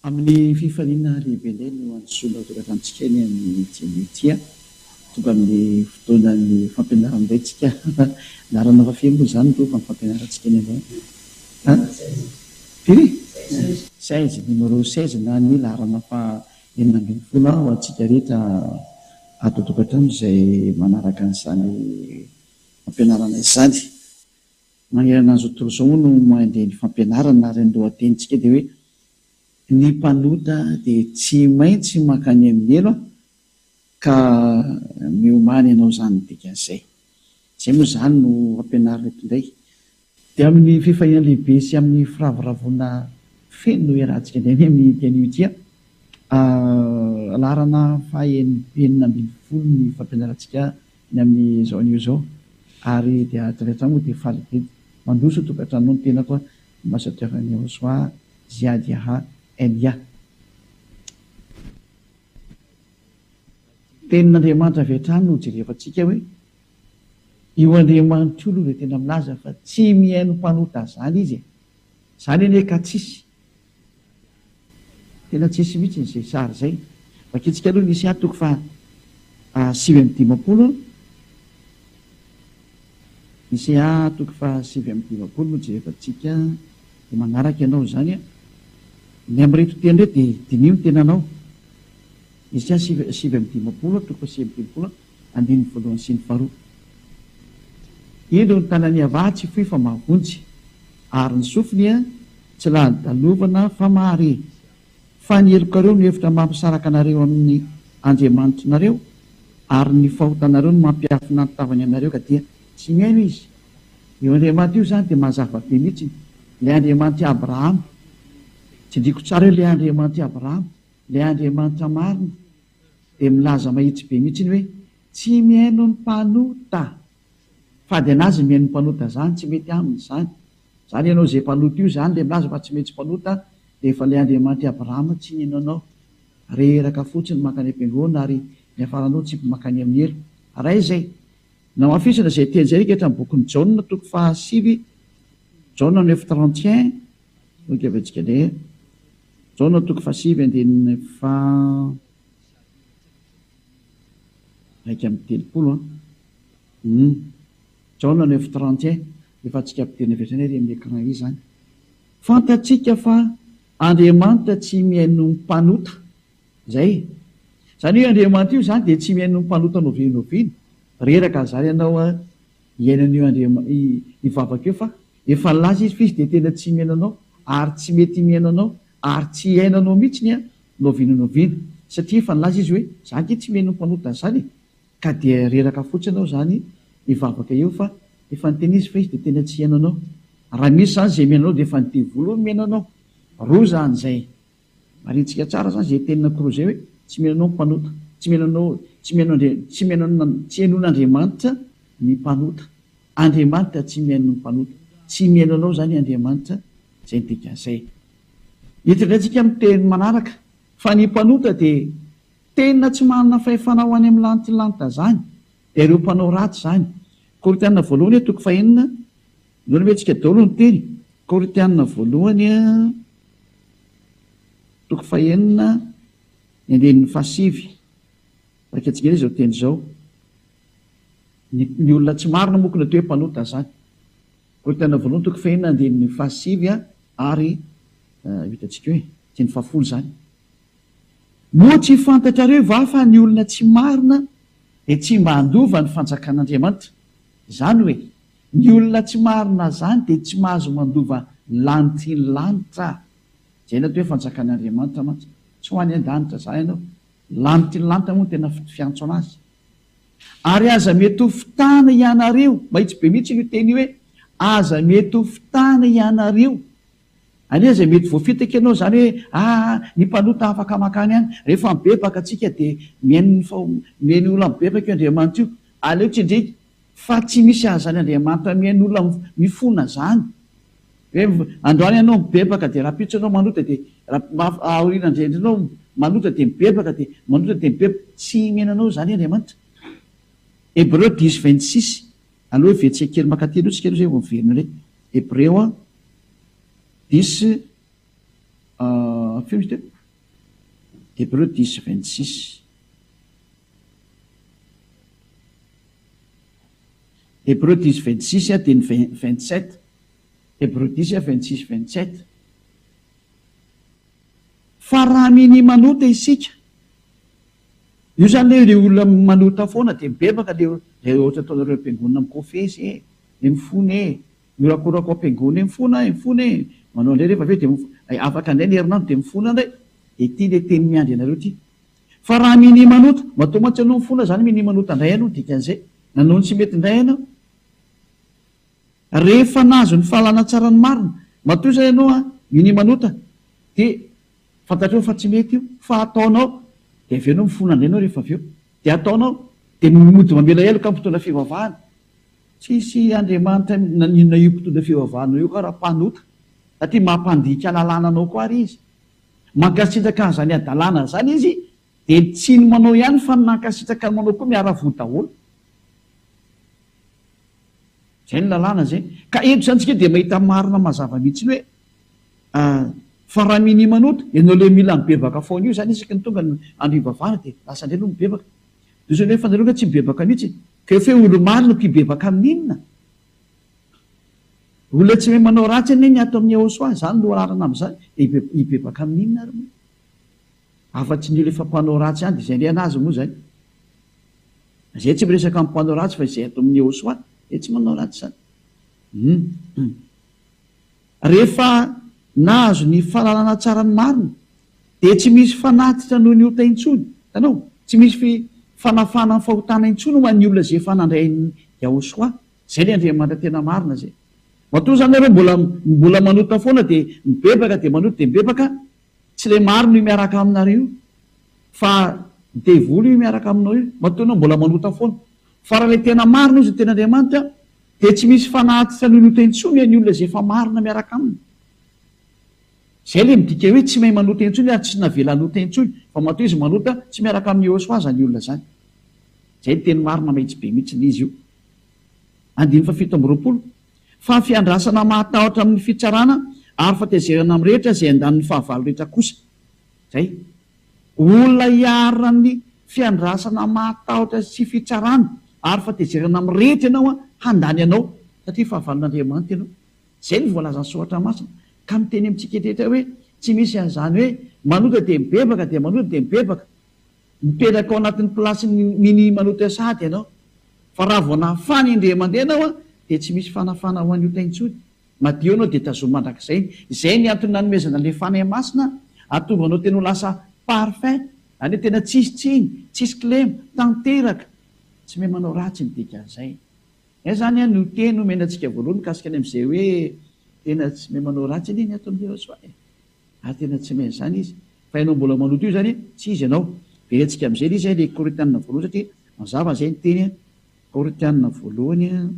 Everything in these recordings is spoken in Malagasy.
Amin'ny fifaliana lehibe indray no antsoina ho tokantranontsika eny amin'ity anio ity. Tonga amin'ny fotoanan'ny fampianarana indray tsika. Laharana fahafiry moa izany no fampianarantsika eny androany? An? Firy? 16, numéro 16 na ny laharana faha 16 ho antsika rehetra ato an-tokantrano izay manaraka an'izany fampianarana izany. Manerana an'izao tontolo izao moa no mandeha ny fampianarana ary ny lohatenintsika dia hoe ny mpanota dia tsy maintsy mankany amin'ny helo ka miomàna ianao izany ny dikan'izay. Izay moa izany no ampianarina eto indray. Dia amin'ny fifaliana lehibe sy amin'ny firavoravoana feno no iarahantsika indray anie amin'ity anio ity. Laharana faha 16 ny fampianarantsika ny amin'izao anio izao ary dia hatrany hatrany moa dia faly be mandroso tokantranonao ny tenako Ambassadeur Nehosoa Ziad Yaha Elia. Tenin'Andriamanitra avy hatrany no jerevantsika hoe io Andriamanitra io aloha dia tena milaza fa tsy mihaino mpanota zany izy e! Zany anie ka tsisy Tena tsisy mihitsy izay sary izay. Vakintsika aloha ny Isaia toko faha 59. Isaia toko faha 59 no jerevantsika dia manaraka ianao izany an. Ny amin'ireto teny ireto dia diniho ny tenanao. Isaia 59 toko faha 59 andininy voalohany sy ny faharoa. Indro ny tanan'i Yavah tsy fohy fa mahavonjy, ary ny sofiny tsy lalodalovana fa mahare. Fa ny helokareo no efitra mampisaraka anareo amin'ny Andriamanitrinareo, ary ny fahotanareo no mampiafina ny tavany aminareo ka dia tsy mihaino Izy. Io Andriamanitra io izany dia mazava be mihitsy, ilay Andriamanitr'i Abrahama. Tsindriako tsara eo ilay Andriamanitr'i Abrahama, ilay Andriamanitra marina. dia milaza mahitsy be mihitsy ny hoe tsy mihaino ny mpanota. Fady anazy ny mihaino ny mpanota zany, tsy mety aminy zany. Zany ianao izay mpanota io zany le milaza fa tsy maintsy mpanota dia efa le Andriamanitr'i Abrahama tsy nihaino anao. Reraka fotsiny mankany am-piangonana ary niafaranao tsipy mankany amin'ny helo. Ray izay. Namafisina izay teny izay rehetra amin'ny bokin'i Jaona toko fahasivy, Jaona neuf 31, ok avy antsika indray. Jaona toko fahasivy andininy faha 31 an. Hum. Jaona neuf 31, efa antsika ampidirina avy hatrany ary amin'ny écran ery izany. Fantatsika fa Andriamanitra tsy mihaino ny mpanota. Izay. Izany hoe Andriamanitra io izany dia tsy mihaino ny mpanota n'oviana n'oviana. Reraka izany ianao an, hihaino an'io Andriama, hivavaka eo fa efa nilaza Izy fa Izy dia tena tsy mihaino anao ary tsy mety mihaino anao ary tsy hihaino anao mihitsiny an, n'oviana n'oviana. Satria efa nilaza Izy hoe, za ange tsy mihaino ny mpanota an'izany e. Ka dia reraka fotsiny ianao izany hivavaka eo fa efa niteny Izy fa Izy dia tena tsy hihaino anao. Raha misy izany izay mihaino anao dia efa ny devoly hono mihaino anao. Roa izany izay. Marintsika tsara zany zay tenina koroa zay hoe tsy mihaino anao ny mpanota, tsy mihaino anao, tsy mihaino Andria, tsy mihaino an, tsy henoin'Andriamanitra ny mpanota. Andriamanitra tsy mihaino ny mpanota. Tsy mihaino anao zany Andriamanitra, zay ny dikan'izay. Eto indray tsika miteny manaraka fa ny mpanota dia tena tsy manana fahefana ho any amin'ny lanitry ny lanitra zany, dia ireo mpanao ratsy zany. Korintiana voalohany toko fahenina, ndao aloha tsika daholo ny teny, Korintiana voalohany. Toko fahenina, ny andininy fahasivy. Vakintsika indray izao teny izao. Ny, ny olona tsy marina moa ko natao hoe mpanota izany. Korintiana voalohany toko fahenina andininy fahasivy ary hitantsika hoe andininy fahafolo izany. Moa tsy fantatrareo va fa ny olona tsy marina dia tsy mba handova ny fanjakan'Andriamanitra? Izany hoe, ny olona tsy marina izany dia tsy mahazo mandova ny lanitry ny lanitra. Izay ny atao hoe fanjakan'Andriamanitra mantsy. Tsy ho any an-danitra izany ianao. Lanitry ny lanitra moa no tena fiantso an'azy. Ary aza mety ho fitahana ianareo. Mahitsy be mihitsy io teny io hoe, aza mety ho fitahana ianareo. Anie izay mety voafitaka ianao izany hoe, aa, ny mpanota afaka mankany any. Rehefa mibebaka tsika dia mihaino ny faho, mihaino olona mibebaka io Andriamanitra io. Aleo tsindriaka fa tsy misy an'izany Andriamanitra mihaino olona mifona izany. Hoe androany ianao mibebaka dia rahampitso ianao manota dia aoriana indray ianao manota dia mibebaka dia manota dia mibebaka. Tsy mihaino anao izany Andriamanitra. Hebreo dix 26, aleo heverintsika kely mankaty aloha tsika aloha izay vao miverina indray. Hebreo dix. Firy izy teo? Hébreux dix 26. Hébreux dix 26 dia ny 27. Hébreux dix 26 27. Fa raha minia manota isika, io zany le le olona manota foana dia mibebaka le le ohatra ataonareo am-piangonana mikofesy e, le mifona e, mihorakoraka ao am-piangonana e, mifona e, mifona e, manao indray rehefa avy eo dia mif afaka indray ny herinandro dia mifona indray, dia ity le teny miandry anareo ity. Fa raha minia manota, matoa mantsy ianao mifona zany minia manota indray ianao, dikan'izay, nanao ny tsy mety indray ianao. Rehefa nahazo ny fahalalana tsara ny marina, matoa izay ianao an, minia manota, dia fantatrao fa tsy mety io, fa ataonao, dia avy eo ianao mifona indray ianao rehefa avy eo, dia ataonao, dia mody mamela heloka ny mpitondra fivavahana. Tsisy Andriamanitra na io mpitondra fivavahana io koa raha mpanota, satria mampandika lalàna anao koa ary izy. Mankasitraka an'izany hadalana izany izy, dia tsy ny manao ihany fa ny nankasitraka ny manao koa miara-voa daholo. Izay ny lalàna izay. Ka eto izany tsika dia mahita marina mazava mihitsy ny hoe fa raha minia manota, ianao ilay mila mibebaka foana io izany isaky ny tonga ny andro hivavahana dia lasa indray aloha mibebaka. Dia izao nefa nareo nga tsy mibebaka mihitsy e. Ka efa hoe olo-marina ko hibebaka amin'inona? Olona tsy mahay manao ratsy anie ny ato amin'ny Ehosoa, izany no anarana amin'izany, dia hibebaka amin'inona ary moa? Afa-tsy ny olona efa mpanao ratsy ihany dia izay indray an'azy moa izany. Izay tsy miresaka amin'ny mpanao ratsy fa izay ato amin'ny Ehosoa dia tsy manao ratsy izany. Hum. Rehefa nahazo ny fahalalana tsara ny marina dia tsy misy fanatitra noho ny ota intsony. Hitanao? Tsy misy fi fanafahana ny fahotana intsony ho an'ny olona izay efa nandray an'i Yahosoa. Izay ilay Andriamanitra tena marina izay. Matoa izany nareo mbola mbola manota foana dia mibebaka dia manota dia mibebaka, tsy ilay marina io miaraka aminareo io fa devoly io miaraka aminao io. Matoa ianao mbola manota foana. Fa raha ilay tena marina izy no tena Andriamanitra dia tsy misy fanatitra noho ny ota intsony ny olona izay efa marina miaraka aminy. Izay ilay midika hoe tsy mahay manota intsony ary tsy navela hanota intsony fa matoa izy manota tsy miaraka amin'i Yehosua izany olona izany. Izay ny teny marina mahitsy be mihitsy izy io. Andininy faha 27, Fa fiandrasana mahatahotra amin'ny fitsarana ary fatezerana mirehitra izay andanin'ny fahavalo rehetra kosa. Izay. Olona iharan'ny fiandrasana mahatahotra sy fitsarana ary fatezerana mirehitra ianao handany anao satria fahavalon'Andriamanitra ianao. Izay no voalazan'ny Soratra Masina. Ka miteny amintsika rehetra hoe tsy misy an'izany hoe manota dia mibebaka dia manota dia mibebaka. Mipetraka ao anatin'ny place-n'ny mini manota sahady ianao. Fa raha vao nafana indray mandeha ianao dia tsy misy fanafana ho an'ny ota intsony. Madio ianao dia tazomy mandrakizay. Izay ny antony nanomezana ilay Fanahy Masina hahatonga anao tena ho lasa parfait, izany hoe tena tsisy tsiny, tsisy kilema, tanteraka. Tsy mahay manao ratsy ny dikan'izay. Izay izany no teny nomena antsika voalohany mikasika ny amin'izay hoe tena tsy mahay manao ratsy anie ny ato amin'ny Yehosua e. Ary tena tsy mahay an'izany izy. Fa ianao mbola manoto io izany, tsy izy ianao. Verentsika amin'izay ilay izy, ilay Korintianina voalohany satria mazava izay ny teny Korintianina voalohany.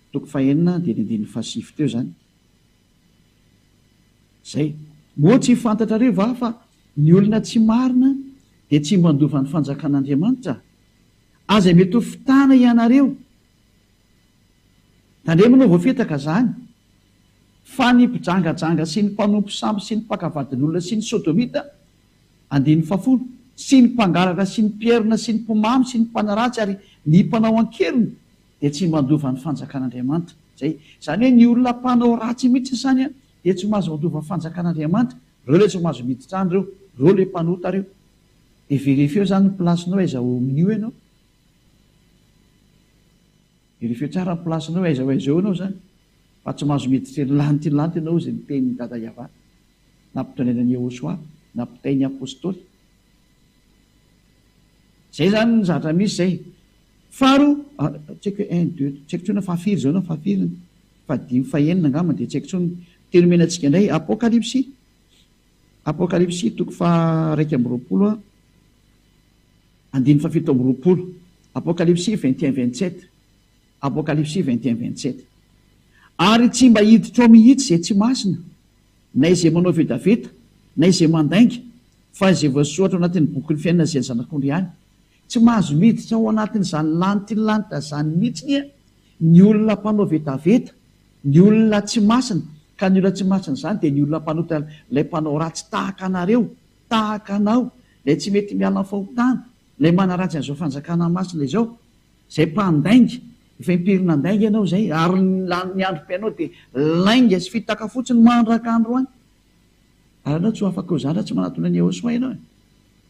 Toko fahenina dia ny andininy fahasivy teo izany. Izay. Moa tsy fantatrareo va fa ny olona tsy marina dia tsy mandova ny fanjakan'Andriamanitra? Aza mety ho fitana ianareo. Tandremo anao voafitaka izany fa ny mpijangajanga sy ny mpanompo sampy sy ny mpaka vadin'olona sy ny sodomita Andininy fahafolo, Sy ny mpangalatra sy ny mpierina sy ny mpimamo sy ny mpanaratsy ary ny mpanao an-keriny dia tsy mandova ny fanjakan'Andriamanitra. Izay. Izany hoe ny olona mpanao ratsy mihitsy izany dia tsy mahazo mandova ny fanjakan'Andriamanitra. Ireo ilay tsy mahazo miditra any ireo. Ireo ilay mpanota ireo. Dia verifieo izany ny place-nao aiza ao amin'io ianao. Verifieo tsara ny place-nao aiza ho aiza eo ianao izany. Fa tsy mahazo miditra eny lanitra eny lanitra ianao hozy ny tenin'i Dada Yavah. Nampitondrena an'i Yehosua, nampitain'ny Apostoly. Izay izany ny zavatra misy izay. Faharoa, tsy haiko hoe un, deux, tsy haiko intsony na fahafiry izao na fahafiriny, fahadimy, fahenina angamba dia tsy haiko intsony. Teny omena antsika indray, Apokalypsy. Apokalypsy toko faha-21, andininy faha-27. Apokalypsy 21, 27. Apokalypsy 21, 27. Ary tsy mba hiditra ao mihitsy izay tsy masina, na izay manao vetaveta, na izay mandainga, fa izay voasoratra ao anatin'ny bokin'ny fiainana izay ny Zanak'ondry ihany. Tsy mahazo miditra ao anatin'izany lantilanitra izany mihitsy anie ny olona mpanao vetaveta. Ny olona tsy masina, ka ny olona tsy masina izany dia ny olona mpanota ilay mpanao ratsy tahaka anareo, tahaka anao, ilay tsy mety miala amin'ny fahotana, ilay manaratsy an'izao fanjakana masina izao, izay mpandainga, efa impiry nandainga ianao izay, ary ny androm-piainao dia lainga sy fitaka fotsiny mandraka androany. Ary ianao tsy ho afaka eo izany raha tsy manatona an'i Yehosua ianao e.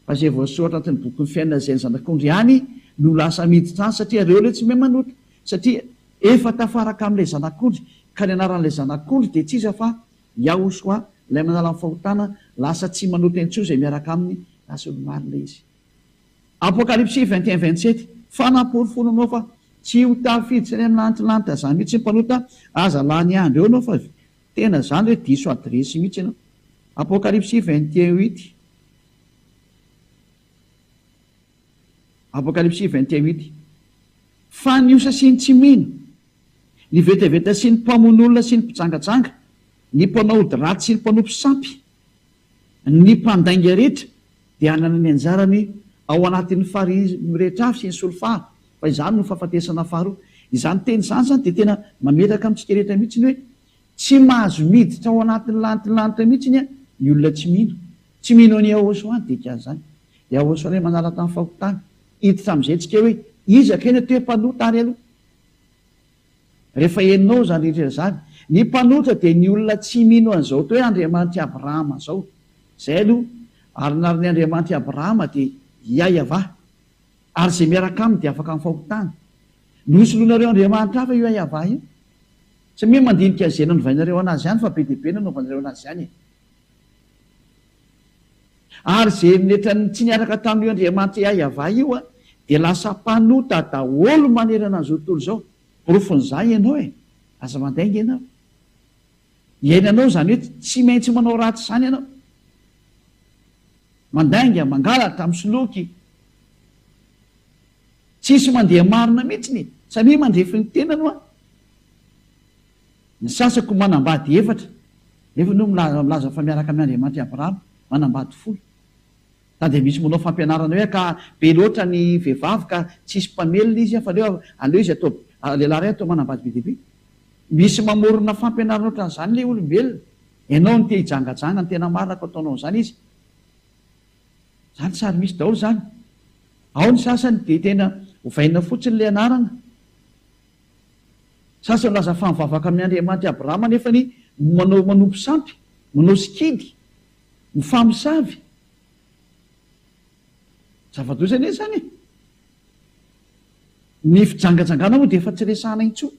Fa izay voasoratra anatin'ny bokin'ny fiainana izay ny zanak'ondry ihany no lasa miditra any satria ireo ilay tsy mahay manota satria efa tafaraka amin'ilay zanak'ondry ka ny anaran'ilay zanak'ondry dia tsy iza fa Yahosua ilay manala ny fahotana lasa tsy manota intsony izay miaraka aminy lasa olo-marina izy. Apokalypsy 21 27 Fanaporofoana anao fa tsy ho tafiditra any amin'ny lanitra lanitra izany mihitsy ny mpanota aza lany andro eo anao fa tena izany hoe diso adiresy mihitsy ianao. Apokalypsy 21 huit Apokalypsy 21 huit Fa ny osa sy ny tsy mino, ny vetaveta sy ny mpamono olona sy ny mpijangajanga, ny mpanao ody ratsy sy ny mpanompo sampy, ny mpandainga rehetra dia hanana ny anjarany ao anatin'ny farihy mirehitra afo sy ny solifara, fa izany no fahafatesana faharoa. Izany teny izany izany dia tena mametraka amintsika rehetra mihitsy ny hoe tsy mahazo miditra ao anatin'ny lanitry ny lanitra mihitsy ny olona tsy mino. Tsy mino an'i Yahoshuah ny dikan'izany. Yahoshuah ilay manala tamin'ny fahotana. Hiditra amin'izay tsika hoe iza kay no atao hoe mpanota ary aloha? Rehefa henonao izany rehetra izany, ny mpanota dia ny olona tsy mino an'izao atao hoe Andriamanitr'i Abrahama izao. Izay aloha. Ary ny anaran'ny Andriamanitr'i Abrahama dia Yaiavah. Ary izay miaraka aminy dia afaka amin'ny fahotana. Nosoloinareo andriamanitra hafa io Yaiavah io. Samia mandinika an'izay nanovainareo an'azy ihany fa be dia be nanaovanareo an'azy ihany e. Ary izay netran'ny tsy niaraka tamin'io Andriamanitra Yaiavah io dia lasa mpanota daholo manerana an'izao tontolo izao. Porofon'izany ianao e! Aza mandainga ianao. Iainanao izany hoe tsy maintsy manao ratsy izany ianao. Mandainga, mangalatra, misoloky. Tsisy mandeha marina mihitsy e! Samia mandrefy ny tenany hoa. Ny sasany koa manambady efatra, nefa aloha milaza milaza fa miaraka amin' Andriamanitra i Abrahama, manambady folo. Sa dia misy manao fampianarana hoe ka be loatra ny vehivavy ka tsisy mpamelona izy fa aleo aleo izy atao lehilahy iray atao manambady be dia be. Misy mamorona fampianarana ohatran'izany ilay olombelona. Ianao no te hijangajanga, ny tena marina ko ataonao an'izany izy. Izany sary misy daholo izany. Ao ny sasany dia tena ovaina fotsiny ilay anarana. Sasany milaza fa mivavaka amin' Andriamanitr' i Abrahama nefa ny manao manompo sampy, manao sikidy, mifamosavy. Zava-doza anie izany e! Ny fijangajangana moa dia efa tsy resahana intsony.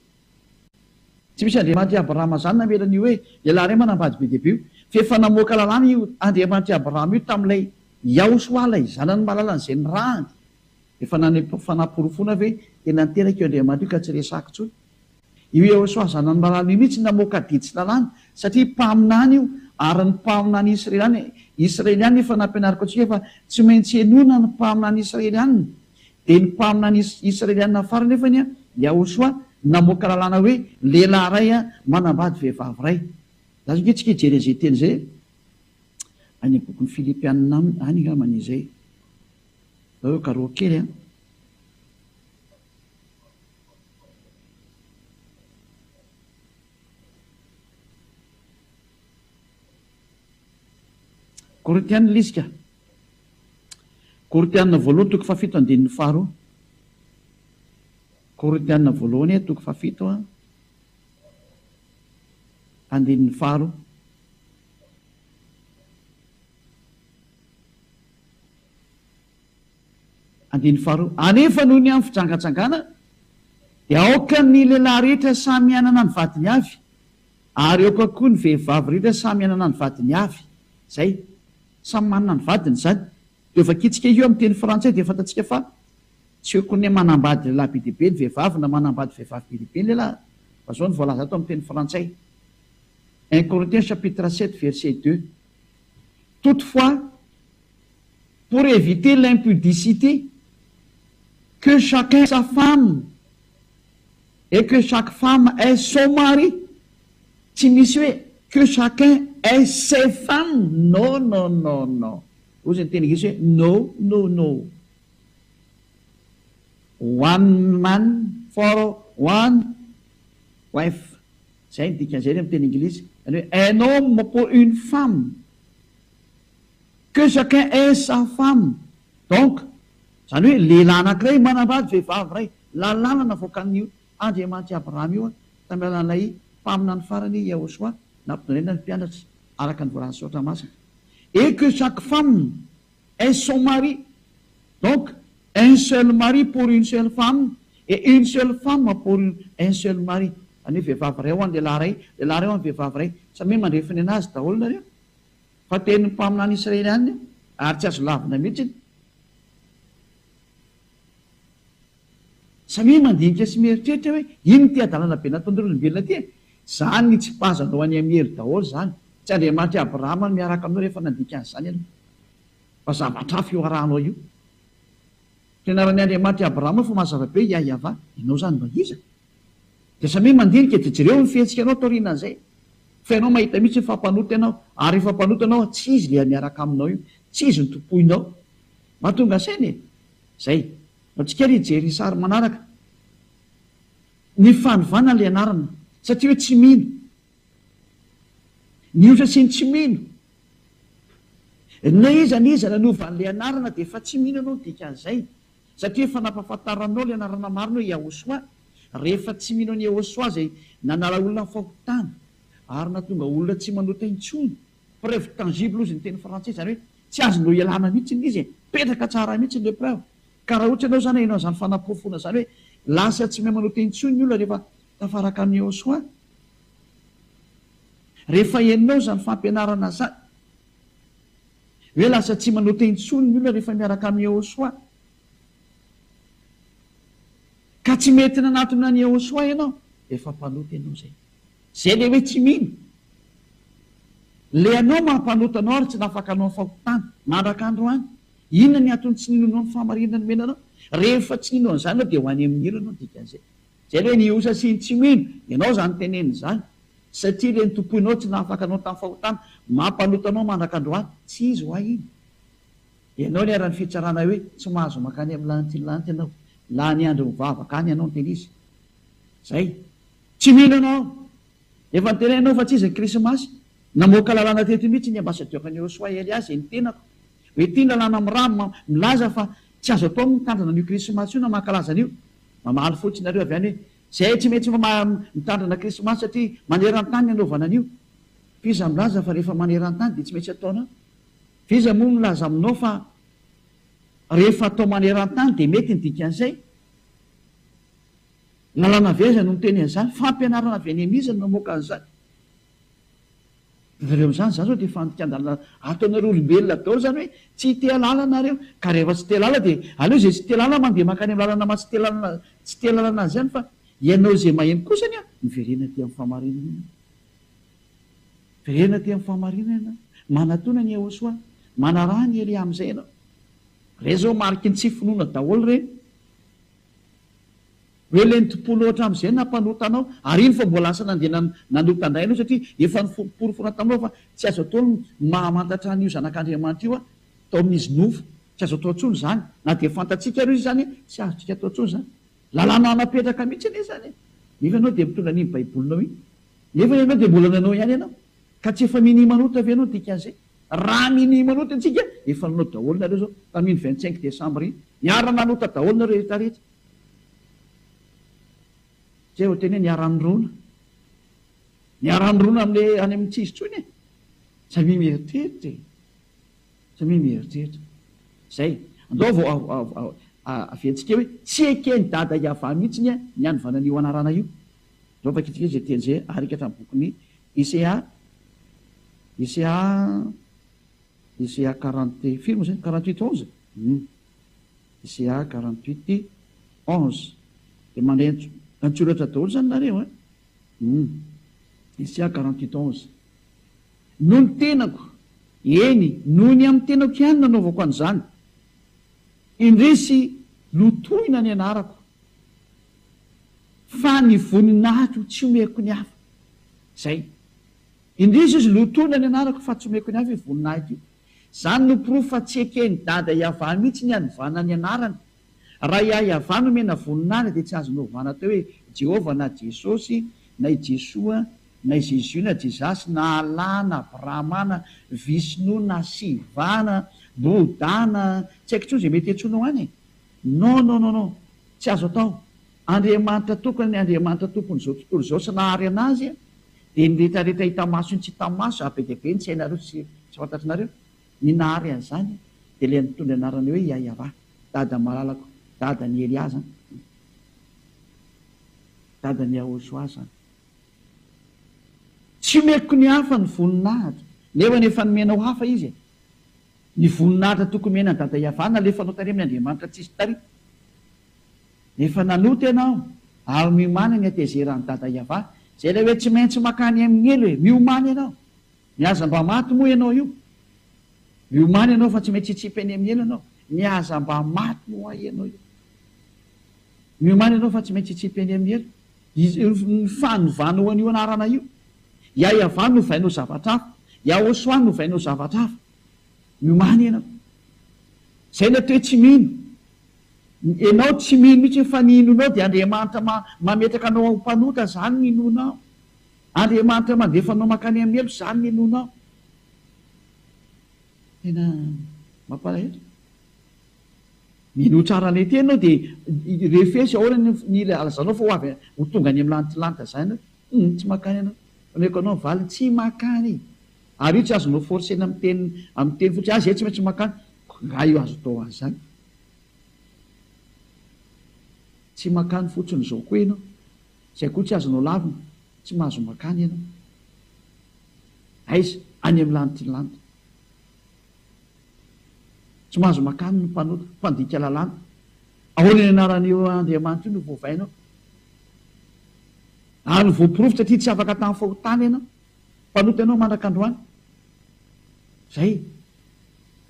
Tsy misy Andriamanitr' i Abrahama izany namela an'io hoe lehilahy iray manambady be dia be io. Fa efa namoaka lalàna io Andriamanitr' i Abrahama io tamin'ilay Yahoshua ilay zanany malalany izay nirahany. Efa naneho fanaporofoana ve tena niteraka io Andriamanitra io ka tsy resahako intsony? Io Yehosua zanany malala io mihitsy namoaka adidy sy lalàna satria mpaminany io ary ny mpaminany israeliana israeliana efa nampianariko antsika fa tsy maintsy henoina ny mpaminany israeliana dia ny mpaminany israeliana farany nefany an Yahosua namoaka lalàna hoe lehilahy iray an manambady vehivavy iray. Za zao nge tsika hijery an'izay teny izay any amin'ny bokin'ny Filipianina any angambany izay. Aleo karohiko kely an. Korintiana ilay izy ka. Korintiana voalohany toko fahafito andininy faharoa. Korintiana voalohany toko fahafito andininy faharoa. Andininy faharoa, Anefa noho ny amin'ny fijangajangana, dia aoka ny lehilahy rehetra samy hanana ny vadiny avy, ary aoka koa ny vehivavy rehetra samy hanana ny vadiny avy. Izay. Samy manana ny vadiny izany. Dia vakintsika io amin'ny teny frantsay dia fantatsika fa tsy hoe koa ny manambady lehilahy be dia be ny vehivavy na manambady vehivavy be dia be ny lehilahy, fa izao no voalaza ato amin'ny teny frantsay. Un Corinthiens chapitre 7 verset 2. Toutefois, pour éviter l'impudicité, que chacun ait sa femme et que chaque femme ait son mari. Tsy misy hoe que chacun ait ses femmes, non non non non. Hoy ny teny anglisy hoe no no no. One man for one wife. Izay ny dikan'izay ny amin'ny teny anglisy. Izany hoe un homme pour une femme. Que chacun ait sa femme. Donc, izany hoe lehilahy anankiray manambady vehivavy iray. Lalàna navoakan'io Andriamanitr'i Abrahama io tamin'ny alalan'ilay mpaminany farany Yahoshuah nampidonena ny mpianatra araka ny voalazan'ny Soratra Masina. Et que chaque femme ait son mari. Donc, un seul mari pour une seule femme et une seule femme pour un seul mari. Izany hoe vehivavy iray ho an'ny lehilahy iray, lehilahy iray ho an'ny vehivavy iray. Samia mandrefy ny an'azy daholo nareo. Fa tenin'ny mpaminany Israely ihany io ary tsy azo lavina mihitsy. Samia mandinika sy mieritreritra hoe inona ity hadalana be nataon'ireo olombelona ity e? Izany nitsipazanao an'i Amiely daholo izany. Tsy Andriamanitr'i Abrahama no miaraka aminao rehefa nandika an'izany ianao. Fa zavatra hafa io arahanao io. Fianaran'i Andriamanitr'i Abrahama fa mazava be i Yavah. Ianao izany mba iza? Dia samia mandinika dia jereo ny fihetsikanao taorianan'izay. Fa ianao mahita mihitsy fa mpanota ianao. Ary rehefa mpanota ianao, tsy izy ilay miaraka aminao io. Tsy izy no tompoinao. Mahatonga saina e! Zay. Antsika ary hijery ny sary manaraka. Ny fanovana ilay anarana. Satria hoe tsy mino. Ny otra sy ny tsy mino. Na iza na iza nanova an'ilay anarana dia efa tsy mino ianao ny dikan'izay. Satria efa nampahafantaranao ilay anarana marina hoe Yahoshuah. Rehefa tsy mino an'i Yahoshuah izay nanala olona amin'ny fahotana ary nahatonga olona tsy manota intsony. Preuve tangible hozy ny teny frantsay, izany hoe tsy azonao ialana mihitsy ilay izy e! Mipetraka tsara mihitsy ilay preuve. Ka raha ohatra ianao izany aheno an'izany fanaporofoana izany hoe lasa tsy mahay manota intsony ny olona rehefa tafaraka amin'i Yehosua. Rehefa henonao izany fampianarana izany hoe lasa tsy manota intsony ny olona rehefa miaraka amin'i Yehosua. Ka tsy mety nanatona an'i Yehosua ianao, efa mpanota ianao izay. Zay le hoe tsy mino. Le anao mampanota anao ary tsy nafaka anao ny fahotana. Mandraka androany. Inona ny antony tsy ninoanao ny fahamarinana nomena anao? Rehefa tsy nino an'izany ianao dia ho any amin'ny helo ianao dikan'izay. Zay le hoe ny osa sy ny tsy mino. Ianao izany tenenina izany. Satria le nitompoinao tsy nahafaka anao tamin'ny fahotana. Mampanota anao mandraka androany. Tsy izy hoa iny. Ianao niharan'ny fitsarana hoe tsy mahazo mankany amin'ny lanitra iny lanitra ianao. Lany andro mivavaka any ianao niteny izy. Zay. Tsy mino anao. Efa nitenenina aho fa tsy izy ny krismasy. Namoaka lalàna teto mihitsy ny ambassadeur ny Yosua Elia izay ny tenako. Hoe ity ny lalàna mirama milaza fa tsy azo atao ny mitandrina an'io krismasy io na mankalaza an'io. Mamaly fotsiny nareo avy any hoe zay tsy maintsy mitandrina krismasy satria maneran-tany ny anaovana an'io. F'iza milaza fa rehefa maneran-tany dia tsy maintsy ataonao? F'iza moa milaza aminao fa rehefa atao maneran-tany dia mety ny dikan'izay? Lalàna avy aiza no miteny an'izany? Fampianarana avy any amin'iza no namoaka an'izany? Nareo amin'izany, izany izao dia fandikan-dalàna ataonareo olombelona daholo izany hoe tsy te halala nareo. Ka rehefa tsy te halala dia aleo izay tsy te halala mandeha mankany amin'ny lalana maha tsy te lalana tsy te lalana azy ihany fa ianao izay maheno kosany an, miverena aty amin'ny fahamarinana ianao. Miverena aty amin'ny fahamarinana ianao. Manatona an'i Yehosua. Manaraha an'i Elia amin'izay ianao. Ireny izao mariky ny tsy finoana daholo ireny. Hoe le nitompoanao hatramin'izay nampanota anao, ary iny fa mbola lasa nandeha nanota indray ianao satria efa niforoporofona taminao fa tsy azo atao ny mahamantatra an'io zanak'Andriamanitra io tao amin'izy nofo, tsy azo atao intsony izany, na dia fantatsika ary izy izany tsy azontsika atao intsony izany. Lalàna napetraka mihitsy anie izany e! Nefa ianao dia mitondra an'iny baibolinao iny, nefa ianao dia mbola nanao ihany ianao, ka tsy efa minia manota ve ianao ny dikan'izay? Raha minia manota antsika, efa nanao daholo nareo zao tamin'iny 25 décembre iny, niara nanota daholo nareo rehetra rehetra. Zay vao teny hoe niara nirona. Niara nirona amle any amin'ny tsy izy tsony e. Samia mieritreritra e. Samia mieritreritra. Zay. Andao vao aventsika hoe tsy eken'i dada Yavah mihitsy ny ny hanovana an'io anarana io. Andao vakintsika izay teny izay arikatra amin'ny bokin'ny Isaiah Isaiah Isaiah quarante firy moa izay? 48 11? Hum. Isaiah 48 11. Dia mandray an-tsoratra daholo izany nareo an? Hum. Isaiah 48 11. Noho ny tenako, eny, noho ny amin'ny tenako ihany no nanaovako an'izany. Indrisy lotoina ny anarako, fa ny voninahitro tsy omeko ny hafa. Izay. Indrisy izy lotoina ny anarako fa tsy omeko ny hafa io voninahitra io. Izany no porofo fa tsy eken'i Dada Yavah mihitsy ny hanovana ny anarany. Raha i Yavah no omena voninahitra dia tsy azony ovana atao hoe Jehovah na Jesosy na i Jesoa. Na i Jésus na Jesus na Allah na Brahma na Vishnu na Shiva na Bouddha na tsy haiko intsony izay mety hiantsoanao any e! Non non non non! Tsy azo atao! Andriamanitra tokana ny Andriamanitra tompon'izao tontolo izao sy nahary anazy dia ny retraretra hita maso sy ny tsy hita maso ary be dia be ny tsy hainareo sy tsy fantatrinareo ny nahary an'izany dia ilay nitondra anarana hoe Yayavah dada malalako dadan'i Elia zany dadan'i Yahoshua zany. Tsy omeko ny hafa ny voninahitra, nefa efa nomenao hafa izy e. Ny voninahitra tokony omena an'i Dada Yavah nalefanao tary amin'ny Andriamanitra tsisy tary. Efa nanota ianao ary miomàna ny hatezeran'i Dada Yavah. Izay ilay hoe tsy maintsy makany amin'ny helo e. Miomàna ianao. Ny aza mba maty moa ianao io. Miomàna ianao fa tsy maintsy hitsipy any amin'ny helo ianao. Ny aza mba maty moa ianao io. Miomàna ianao fa tsy maintsy hitsipy any amin'ny helo. Ny fanovanao an'io anarana io. Yahyavan novainao zavatra hafa. Yahoshuah novainao zavatra hafa. Miomàna ianao. Izay ilay atao hoe tsy mino. Ianao tsy mino mihitsy fa ny inoanao dia Andriamanitra mametraka anao ho mpanota, izany ny inoanao. Andriamanitra mandefa anao mankany amin'ny helo, izany ny inoanao. Tena mampalahelo. Minoa tsara an'ilay teny ianao dia refesy ahoana ny ilazanao fa ho avy ho tonga any amin'ny lantilanty izany ianao. Hum, tsy mankany ianao. Omeko anao ny valiny, tsy mankany. Ary io tsy azonao forcer-na amin'ny teny amin'ny teny fotsiny, ah izay tsy maintsy mankany. Nga io azo atao an'izany? Tsy mankany fotsiny izao koa ianao. Izay koa tsy azonao lavina, tsy mahazo mankany ianao. Aiza? Any amin'ny lantilanty. Tsy mahazo makany ny mpanota, mpandika lalàna. Ahoana ny anaran'io Andriamanitra io no voavainao? Ary voaporofo satria tsy afaka tamin'ny fahotana ianao. Mpanota ianao mandraka androany. Zay.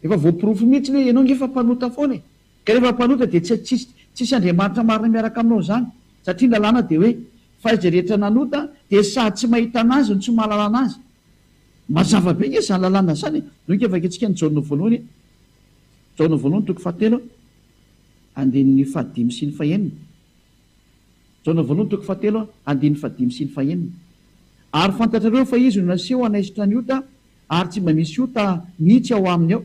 Efa voaporofo mihitsy hoe ianao nge efa mpanota foana e. Ka rehefa mpanota dia tsy tsisy tsisy Andriamanitra marina miaraka aminao izany. Satria ny lalàna dia hoe fa izay rehetra nanota dia sady tsy mahita an'azy no tsy mahalala an'azy. Mazava be nge izany lalàna izany e! Donky vakintsika ny Jaona voalohany e! Jaona voalohany toko fahatelo andininy fahadimy sy ny fahenina. Jaona voalohany toko fahatelo andininy fahadimy sy ny fahenina. Ary fantatrareo fa izy no naseho hanaisotra ny ota ary tsy mba misy ota mihitsy ao aminy ao.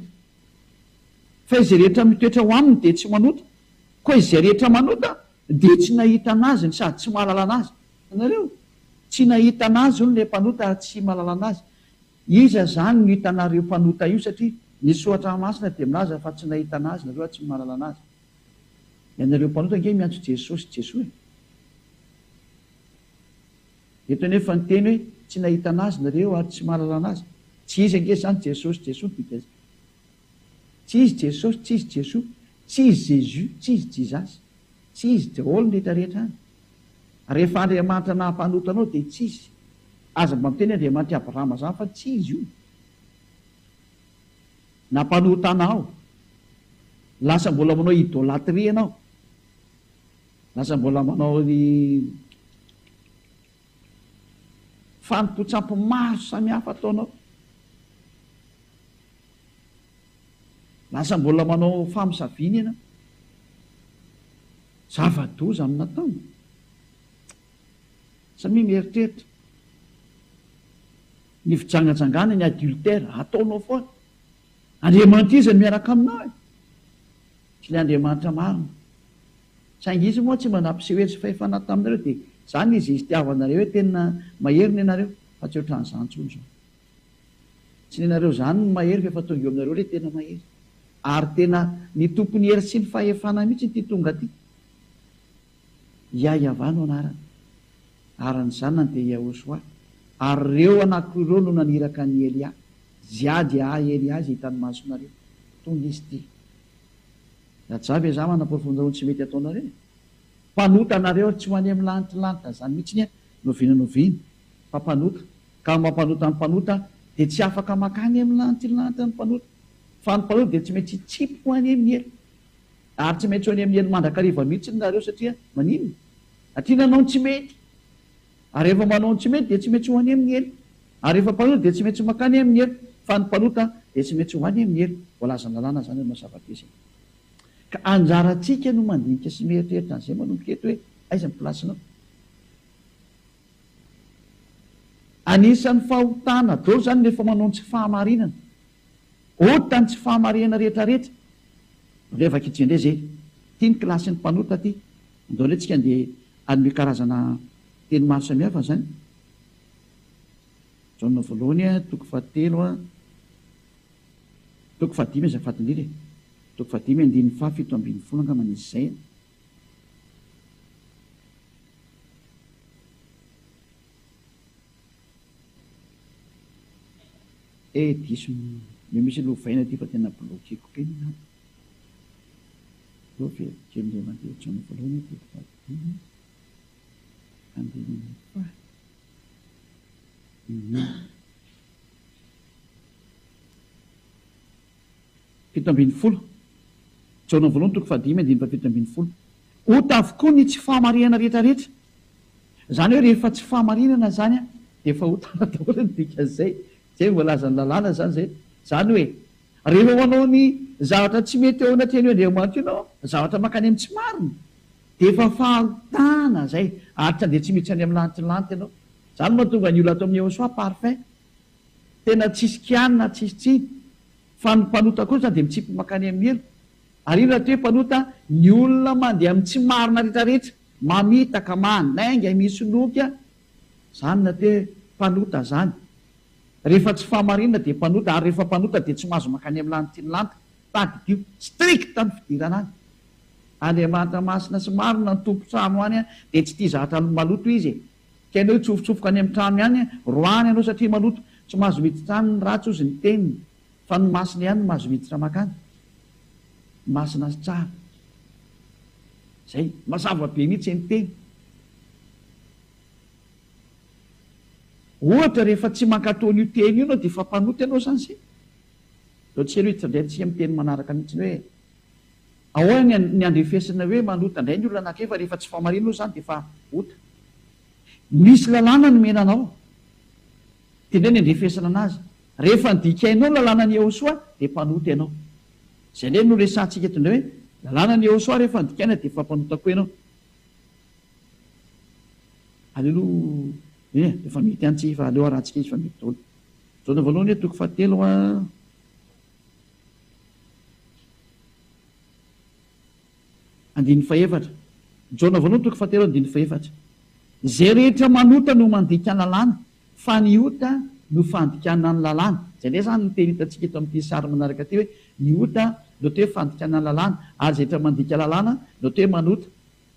Fa izay rehetra mitoetra ao aminy dia tsy manota, koa izay rehetra manota dia tsy nahita an'azy no sady tsy mahalala an'azy. Hitanareo? Tsy nahita an'azy hono ilay mpanota ary tsy mahalala an'azy. Iza izany no hitanareo mpanota io satria ny soratra masina dia milaza fa tsy nahita an'azy nareo ary tsy mahalala an'azy. Ianareo mpanota ange miantso Jesosy Jesoa e. Eto anefa ny teny hoe tsy nahita an'azy nareo ary tsy mahalala an'azy. Tsy izy ange izany Jesosy Jesoa no dikany. Tsy izy Jesosy, tsy izy Jesoa, tsy izy Jésus, tsy izy Jesus. Tsy izy daholo ny rehetra rehetra any. Rehefa Andriamanitra naha-mpanota anao dia tsy izy. Aza mba miteny Andriamanitr'i Abrahama zany fa tsy izy io. Nampanota anao. Lasa mbola manao idolatrie ianao. Lasa mbola manao ny fanompoan-tsampy maro samihafa ataonao. Lasa mbola manao famosaviana ianao. Zava-doza amin'ny natao. Samia mieritreritra. Ny fijangajangana, ny adultère, ataonao foana. Andriamanitra iza no miaraka aminao e? Tsy ilay Andriamanitra marina. Saingy izy moa tsy mba nampiseho hery sy fahefana taminareo dia izany izy itiavanareo hoe tena mahery ny anareo fa tsy ohatran'izany intsony izao. Tsy ny anareo izany no mahery fa efa tonga eo aminareo ilay tena mahery. Ary tena ny tompon'ny hery sy ny fahefana mihitsy ity tonga ity. Yahyavan no anarany. Ary ny zanany dia Yahoshuah. Ary ireo anankiroa ireo no naniraka an'i Elia. Zia dia ahy Elia izay hitan'ny masonareo. Tonga izy ity. Raja ve za manaporofo anareo ny tsy mety ataonareo e? Mpanota nareo ary tsy ho any amin'ny lanitra lanitra zany mihitsy ny n'oviana n'oviana fa mpanota. Ka mampanota ny mpanota dia tsy afaka makany amin'ny lanitra lanitra ny mpanota. Fa ny mpanota dia tsy maintsy hitsipy ho any amin'ny helo. Ary tsy maintsy ho any amin'ny helo mandrakariva mihitsy nareo satria maninona? Satria nanao ny tsy mety. Ary rehefa manao ny tsy mety dia tsy maintsy ho any amin'ny helo. Ary rehefa mpanota dia tsy maintsy makany amin'ny helo. Fa ny mpanota dia tsy maintsy ho any amin'ny helo. Voalazan'ny lalàna izany hanao zava-dehibe. Ka anjarantsika no mandinika sy mieritreritra an'izay manomboka eto hoe aiza ny place-nao. Anisan'ny fahotana daholo izany rehefa manao ny tsy fahamarinana. Ota ny tsy fahamarinana rehetra rehetra. Ndray vakitsika indray izay. Ity ny kilasin'ny mpanota ity. Andao indray tsika andeha hanome karazana teny maro samihafa izany. Jaona voalohany toko fahatelo toko fahadimy azafady indrindra e. Toko fahadimy andininy faha 17 angamba izy izay. Eh diso ny misy lovaina aty fa tena bloquer-ko be ny ato. Aleo averiko kely indray mandeha Jaona voalohany toko fahadimy andininy faha 17. Jaona voalohany toko fahadimy andininy faha 17. Ota avokoa ny tsy fahamarihana rehetra rehetra. Izany hoe rehefa tsy fahamarinana izany dia efa otana daholo ny dikan'izay. Izay no voalazan'ny lalàna izany izay. Izany hoe rehefa manao ny zavatra tsy mety eo anatrehan'io Andriamanitra io ianao, zavatra mankany amin'ny tsy marina, dia efa fahotana izay ary tsy handeha tsy miditra any amin'ny lanitry ny lanitra ianao. Izany no mahatonga ny olona ato amin'ny Ehosoa parfait. Tena tsisy kianina, tsisy tsiny. Fa ny mpanota kosa dia mitsipy mankany amin'ny helo. Ary inona ty hoe mpanota? Ny olona mandeha amin'ny tsy marina rehetra rehetra, mamitaka, mandainga, misoloky, zany no atao hoe mpanota zany. Rehefa tsy fahamarinana dia mpanota, ary rehefa mpanota dia tsy mahazo mankany amin'ny lanitry ny lanitra. Tadidio, strict ny fidirana any. Andriamanitra masina sy marina ny tompon-trano any dia tsy tia zavatra maloto izy e. Ka ianao hitsofotsofoka any amin'ny trano ihany, roahiny ianao satria maloto. Tsy mahazo miditra any ny ratsy hozy ny teniny, fa ny masina ihany no mahazo miditra mankany. Masina sy tsara. Zay. Mazava be mihitsy ny teny. Ohatra rehefa tsy mankatò an'io teny io ianao dia efa mpanota ianao izany izay. Zao tsy aloha hiditra indray antsika amin'ny teny manaraka mihitsy hoe ahoana ny ny andrefesana hoe manota indray ny olona anankiray fa rehefa tsy fahamarinana aloha izany dia efa ota. Misy lalàna nomena anao. Dia indray ny andrefesana anazy. Rehefa nodikainao ny lalànan'i Yehosua dia mpanota ianao. Izay indray no resahantsika eto indray hoe lalànan'i Yehosua rehefa nodikaina dia efa mpanota koa ianao. Aleo aloha eh, efa mety ihany tsika fa aleo arahantsika izy fa mety daholo. Jaona voalohany toko fahatelo a. Andininy fahefatra. Jaona voalohany toko fahatelo andininy fahefatra. Izay rehetra manota no mandika ny lalàna, fa ny ota no fandikana ny lalàna. Izay indray izany ny teny hitantsika eto amin'ity sary manaraka ity hoe ny ota no atao hoe fandikana ny lalàna, ary izay rehetra mandika lalàna no atao hoe manota.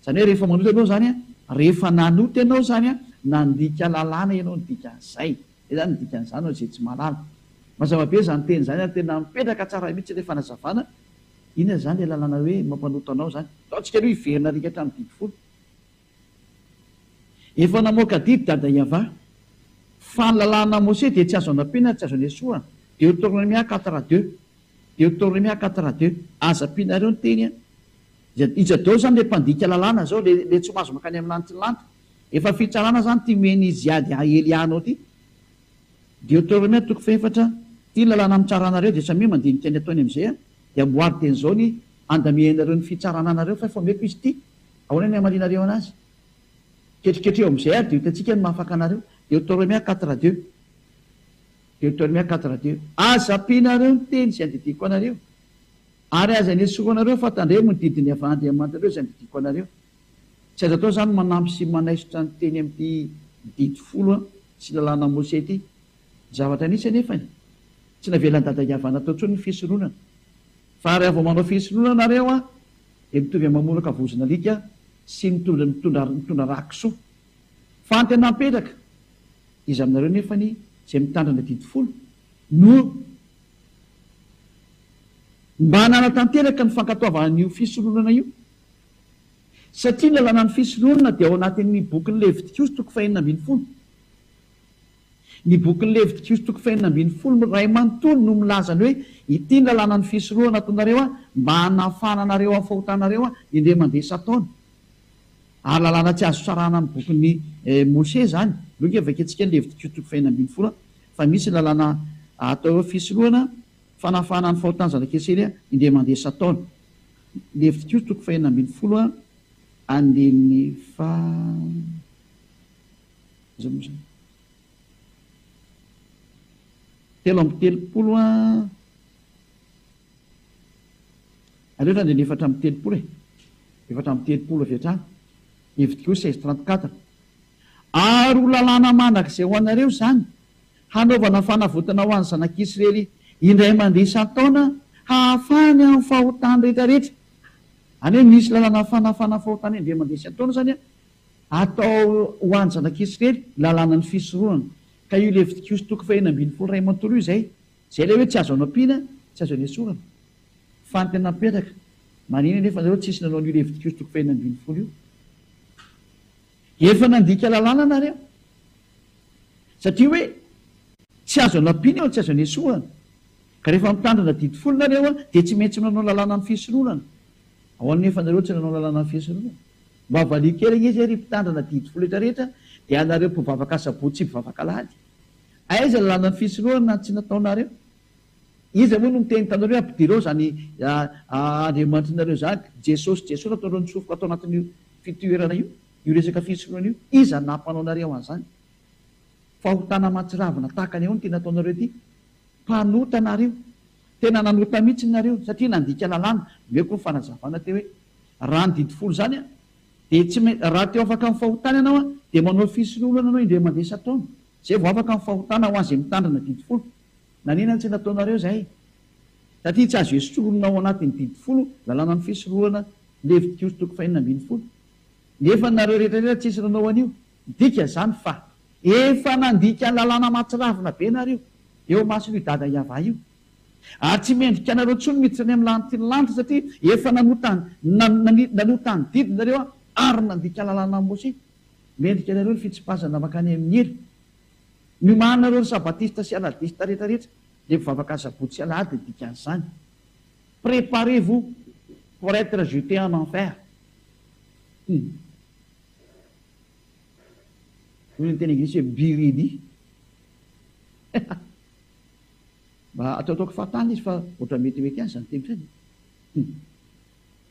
Izany hoe rehefa manota ianao izany, rehefa nanota ianao izany, nandika lalàna ianao ny dikan'izay. Izay izany ny dikan'izany ho an'izay tsy mahalala. Mazava be izany teny izany ary tena mipetraka tsara mihitsy ilay fanazavana. Inona izany ilay lalàna hoe mampanota anao izany? Ndao tsika aloha hiverina arika hatramin'ny didy folo. Efa namoaka didy Dada Yavah fa ny lalàna Mose dia tsy azo anampiana ary tsy azo anesohana. Deoteronomia quatre à deux. Deoteronomia quatre à deux. Aza ampianareo ny teny an. Iza daholo izany ilay mpandika lalàna izao, ilay tsy mahazo mankany amin'ny lanitry ny lanitra? Efa fitsarana izany ity omen'i Ziad Elia anao ity. Deoteronomia toko fahefatra, Ity ny lalàna mitsara anareo dia samia mandinika ny ataony amin'izay an, dia amboary dieny izao ny andamianareo ny fitsarana anareo fa efa omeko izy ity, ahoana ny hamalianareo anazy? Ketriketreho amin'izay ary dia ho hitantsika ny mahafaka anareo. Deoteronomia quatre deux. Deoteronomia quatre deux. Aza ampianareo ny teny izay andidiako anareo. Ary aza anesoranareo fa tandremo ny didin'ny avy Andriamanitrareo izay andidiako anareo. Tsy azo atao izany manampy sy manaisotra ny teny amin'ity didy folo sy lalàna Mose ity. Ny zavatra nisy anefany, tsy navelan'i Dada Yavana atao intsony ny fisoronana. Fa raha vao manao fisoronana nareo an, dia mitovy amin'ny mamoraka vozon'alika sy mitondra mitondra mitondra rà kisoa. Fa ny tena mipetraka, iza aminareo nefany izay mitandrina didy folo no. Mba nanatanteraka ny fankatoavana an'io fisoronana io. Satria ny lalànan'ny fisoronana dia ao anatin'ny bokin'ny Levitikosy toko fahenina ambin'ny folo. Ny bokin'ny Levitikosy toko fahenina ambin'ny folo iray manontolo no milaza ny hoe ity ny lalànan'ny fisoronana ataonareo mba hanafahana anareo amin'ny fahotanareo indray mandeha isan-taona. Ary lalàna tsy azo sarahana amin'ny bokin'i Mose izany. Aleo ange vakintsika ny Levitikosy toko fahenina ambin'ny folo fa misy ny lalàna atao hoe fisorohana, fanafahana ny fahotan'ny zanak'Israely indray mandeha isan-taona. Levitikosy toko fahenina ambin'ny folo andininy faha, iza moa izany? 33 an, aleo hatrany andininy 34 e, 34 avy hatrany, Levitikosy 16 34. Ary ho lalàna mandrakizay ho anareo izany, hanaovana fanavotana ho an'ny zanak'Israely indray mandeha isan-taona, hahafahany amin'ny fahotany rehetrarehetra. Any hoe misy lalàna fanafana fahotana indray mandeha isan-taona izany atao ho an'ny zanak'Israely, lalànan'ny fisoronana. Ka io Levitikosy toko faha-16 iray manontolo io izay. Izay ilay hoe tsy azo anampiana, tsy azo anesorana. Fa ny tena mipetraka, maninona nefa nareo tsisy nanao an'io Levitikosy toko faha-16 io? Efa nandika lalàna nareo. Satria hoe tsy azo anampiana io, tsy azo anesorana. Ka rehefa mitandrina didy folo nareo dia tsy maintsy manao lalànan'ny fisoronana. Ahoana nefa nareo tsy nanao lalànan'ny fisoronana? Mba valio kely ange izay ry mpitandrina didy folo rehetra rehetra dia anareo mpivavaka asabotsy sy mpivavaka alahady. Aiza lalànan'ny fisoronana tsy nataonareo? Iza moa no miteny taminareo hoe ampidiro ao izany Andriamanitrinareo izany, Jesosy Jesosy nataonareo nitsofoka tao anatin'io fitoerana io, io resaka fisoronana io, iza no nampanao anareo an'izany? Fahotana mahatsiravina tahaka ny ahoana ity nataonareo ity? Mpanota nareo. Tena nanota mihitsy nareo satria nandika lalàna. Omeko ny fanazavana teo hoe raha ny didy folo izany dia tsy maintsy raha te ho afaka amin'ny fahotana ianao dia manao fisoronana ianao indray mandeha isan-taona. Izay vao afaka amin'ny fahotana ho an'izay mitandrina didy folo. Nanina no tsy nataonareo izay? Satria tsy azo esorina ao anatin'ny didy folo lalànan'ny fisoronana Levitikosy toko fahenina ambinifolo. Nefa nareo rehetra rehetra tsisy nanao an'io. Midika izany fa efa nandika lalàna mahatsiravina be nareo eo imason'io dada Yavah io. Ary tsy mendrika anareo intsony miditra any amin'ny lanitry ny lanitra satria efa nanota nanota ny didy nareo ary nandika lalànan'i Mosesy. Mendrika anareo ny fitsipazana mankany amin'ny helo. Miomàna nareo ry sabatista sy aladista rehetra rehetra, le mpivavaka asabotsy sy alahady ny dikan'izany. Préparez vous pour être jeté en enfer. Hum. Hoy ny teny anglisy hoe be ready. Mba ataotaoko fahatany izy fa ohatran'ny metimety ihany izany teny izany. Hum.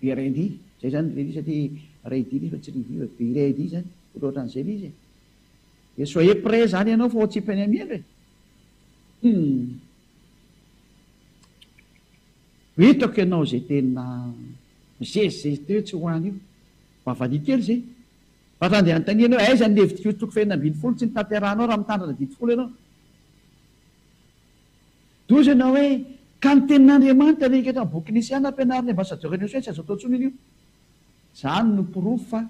Be ready. Zay zany ready satria ready izy fa tsy ready fa be ready zany. Ohatrohatran'izay ilay izy e. Dia soyez prêt zany ianao fa ho atsipy any amin'ny helo e! Hum. Hitako ianao izay tena mizezizezy teo tsy ho any io. Mba valia kely izay. Fa raha andeha hanontaniana hoe aiza ny Levitikosy toko fahenina ambinifolo tsy notanterahanao raha mitandrina didy folo ianao. Doza ianao hoe ka ny tenin'Andriamanitra rehetra amin'ny boky Nisiana ampianarin'ny ambassadeur Nioso hoe tsy azo atao intsony io. Zany no porofo fa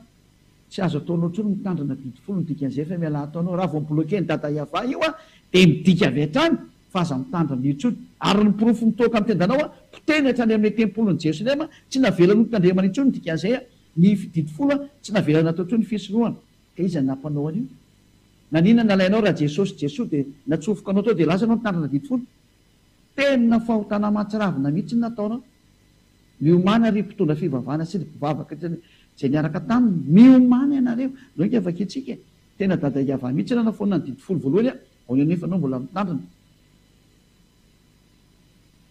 tsy azo ataonao intsony mitandrina didy folo ny dikan'izay fa mialà ataonao raha vao mi-bloquer ny dada Yavah io a dia midika avy hatrany fa aza mitandrina io intsony ary ny porofo mitoaka amin'ny tendanao a potehiny hatrany amin'ilay tempolin'i Jerosalema tsy navelany ho tandremana intsony ny dikan'izay a ny didy folo a tsy navelany natao intsony ny fisorohana ka iza no nampanao an'io? Naninona nalainao raha Jesosy Jesoa dia natsofoka anao tao dia lasa ianao nitandrina didy folo? Tena fahotana mahatsiravina mihitsy ny nataonao. Miomàna ry mpitondra fivavahana sy ry mpivavaka izay niaraka taminy. Miomàna ianareo. Ndao ange vakintsika e. Tena dada Yavah mihitsy nanafoana ny didy folo voalohany a. Ahoana anefa ianao mbola mitandrina?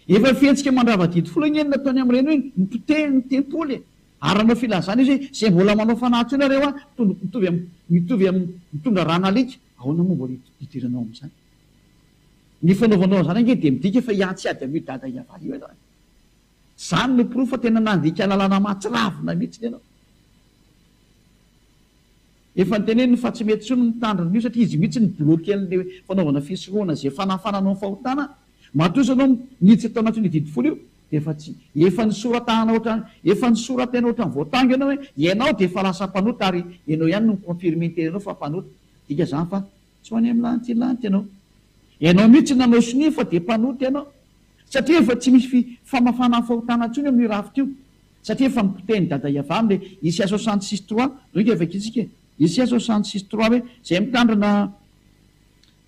Efa fihetsika mandrava didy folo ange ny nataony amin'ireny hoe nipotehiny ny tempoly e. Ary nanao filazana izy hoe izay mbola manao fanahy intsony nareo a, mitovy amin'ny mitovy amin'ny mitondra ran'alika. Ahoana moa mbola hidiranao amin'izany? Ny fanaovanao an'izany ange dia midika fa hiantsy ady amin'io dada Yavah io ianao e. Izany no porofo fa tena nandika lalàna mahatsiravina mihitsy ianao. Efa noteneniny fa tsy mety intsony ny mitandrina an'io satria izy mihitsy ni-bloquer an'ilay fanaovana fisorohana izay fanafanana ny fahotana. Matoa ianao niditra tao anatin'io didy folo io dia efa tsy efa nisoratana ohatran'ny efa nisoratena ohatran'ny voatango ianao hoe ianao dia efa lasa mpanota ary ianao ihany no mi-confirmer ny tenanao fa mpanota. Midika izany fa tsy ho any amin'ny lanitra lanitra ianao. Ianao mihitsy nanao sonia fa dia mpanota ianao. Satria efa tsy misy fi famafana ny fahotana intsony amin'io rafitra io. Satria efa nopotehin'i Dada Yavah amin'ilay Isaia 66 trois, donc efa ekentsika e. Isaia 66 trois hoe izay mitandrina,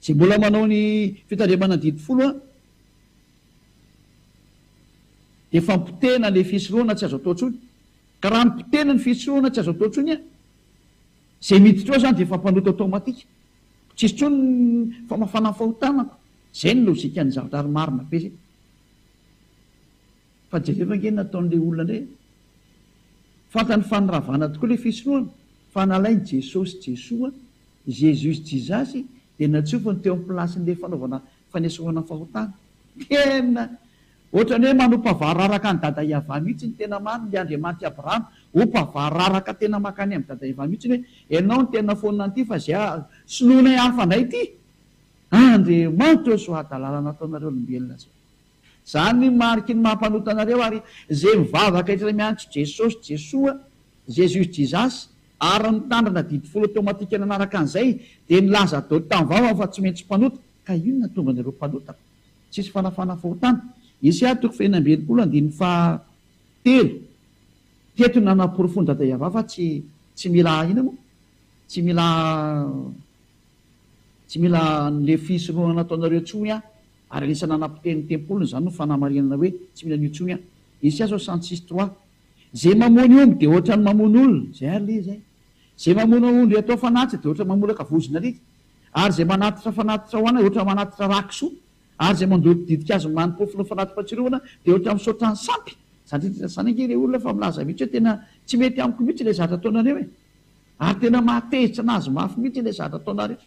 izay mbola manao ny fitandremana ny didy folo an, dia efa nopotehina ilay fisorohana tsy azo atao intsony. Ka raha nopotehina ny fisorohana tsy azo atao intsony an, izay miditra ao izany dia efa mpanota automatique. Tsisy intsony ny famafana ny fahotana ko. Zay ny logique-n'ny zavatra ary marina be zay. Fa jereo ange ny nataon'ilay olona indray e. Fantany fa niravana tokoa ilay fisorohana fa nalain'i Jesosy Jesoa, Jesus Jesus, dia natsofony teo amin'ny place-n'ilay fanaovana. fanesorana fahotana. Tena ohatran'ny hoe manompa vararaka an'i Dada Yavah mihitsy ny tena marina, ilay Andriamanitr'i Abrahama. Ompa vararaka tena mankany amin'i Dada Yavah mihitsy hoe ianao no tena foanina an'ity fa izay soloinay hafa indray ity. Andriamanitra ô sao hadalana nataonareo olombelona zao. Zany ny mariky ny maha mpanota anareo ary ze mivavaka isra miantso Jesosy Jesoa, Jesus Jesus, ary mitandrina didy folo automatique nanaraka an'izay dia nilaza daholo tamin'ny vavany fa tsy maintsy mpanota ka inona tonga anareo mpanota tsisy fanafana fahotana Isaia toko faha 66 andininy faha telo teto nanaporofoan'i Dada Yavah fa tsy tsy mila inona moa tsy mila Tsy mila an'le fisorohana nataonareo intsony aho, ary anisan'ny nanapotehiny ny tempoliny izany no fanamarinana hoe tsy mila an'io intsony aho. Isaia 66 trois. Ze mamono omby dia ohatran'ny mamono olona, zay ary le izy eh. Ze mamono ondry atao fanatitra dia ohatran'ny mamolaka vozon'alika, ary ze manatitra fanatitra ho anay ohatran'ny manatitra rà kisoa, ary ze mandoro ditin-kazo manim-pofona fanati-pahatsiarovana dia ohatran'ny misaotra ny sampy. Zany rehetra zany ange re olona fa milaza mihitsy hoe tena tsy mety amiko mihitsy ilay zavatra ataonareo e. Ary tena mahatezitra anazy mafy mihitsy ilay zavatra ataonareo.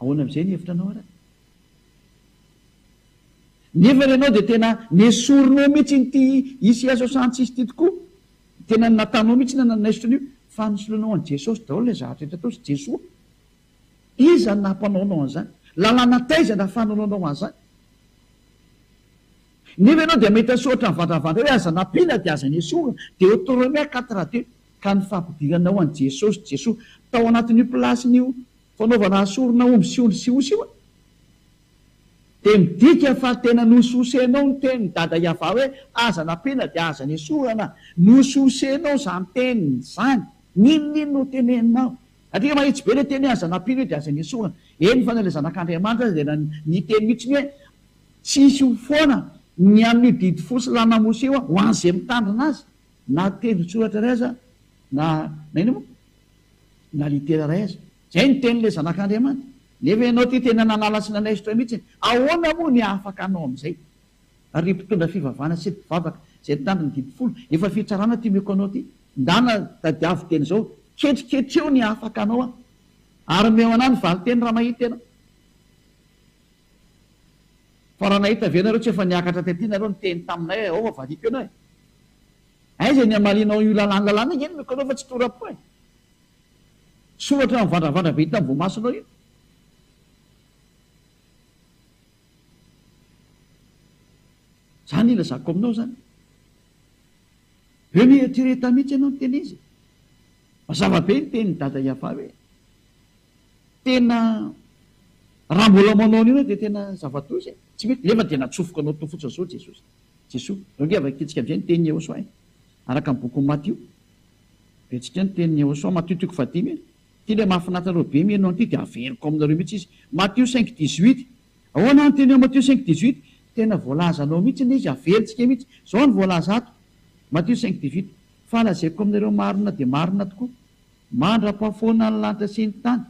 Ahoana amin'izay ny hevitra anao araka? Nefa ianao dia tena nesorinao mihitsy ity ICA 66 ity tokoa. Tena natanao mihitsy na nanaisotra an'io fa nisoloanao an'i Jesosy daholo ilay zavatra rehetra tao sy Jesoa. Iza no nampanao anao an'izany? Lalàna taiza nahafahanao nanao an'izany? Nefa ianao dia mety asoratra mivandravandra hoe aza nampiana dia aza nesorina. Deoteronomia 4 2. Ka ny fampidiranao an'i Jesosy, Jesoa, tao anatin'io place-n'io fanaovana sorona omby sy ondry sy osy io dia midika fa tena nososenao ny tenin'i Dada Yavah hoe aza nampiana dia aza nesorana. Nososenao izany teniny izany. N'inon'inona no teneninao. Satria mahitsy be ilay teny hoe aza nampiana io dia aza nesorana. Eny fa na ilay Zanak'Andriamanitra aza dia niteny mihitsy ny hoe tsy hisy ho foana ny amin'io didy fo sy lalàna Mosesy io ho an'izay mitandrina azy. Na tendron-tsoratra iray aza na na inona moa? Na litera iray aza. Izay no tenin'ilay Zanak'Andriamanitra. Nefa ianao ity tena nanala sy nanaisotra mihitsy. Ahoana moa ny hahafaka anao amin'izay? Ry mpitondra fivavahana sy ry mpivavaka izay nitandro ny didy folo, efa fitsarana ity omeko anao ity. Ndana tadiavo teny izao. Ketriketreo ny hahafaka anao aho. Ary omeo anah ny valinteny raha mahita ianao. Fa raha nahita ve nareo tsy efa niakatra tety nareo niteny taminay hoe ao fa valiako ianao e! Aiza ny hamalianao io lalàna lalàna ange no omeko anao fa tsy tora-po e! Soratra mivandravandra be hita amin'ny voamasonao io. Zany ilazako aminao zany. Be mieritrereta mihitsy ianao niteny izy. Mazava be ny tenin'i Dada Yava hoe Tena raha mbola manao an'io ianao dia tena zava-doza e! Tsy mety, nefa dia natsofoka anao tao fotsiny izao Jesosy. Jesoa. Izao ange vakintsika amin'izay ny tenin'i Yehosua e! Araka ny bokin'i Matio. Betsika ny tenin'i Yehosua, Matio toko fahadimy e! Ity ilay mahafinaritra anareo be mihaino an'ity dia averiko aminareo mihitsy izy. Matio cinq dix-huit. Ahoana ny teny ao Matio cinq dix-huit? Tena voalazanao mihitsy ilay izy, averintsika mihitsy. Izao no voalaza ato, Matio cinq dix-huit, Fa lazaiko aminareo marina dia marina tokoa, Mandra-pahafoana ny lanitra sy ny tany,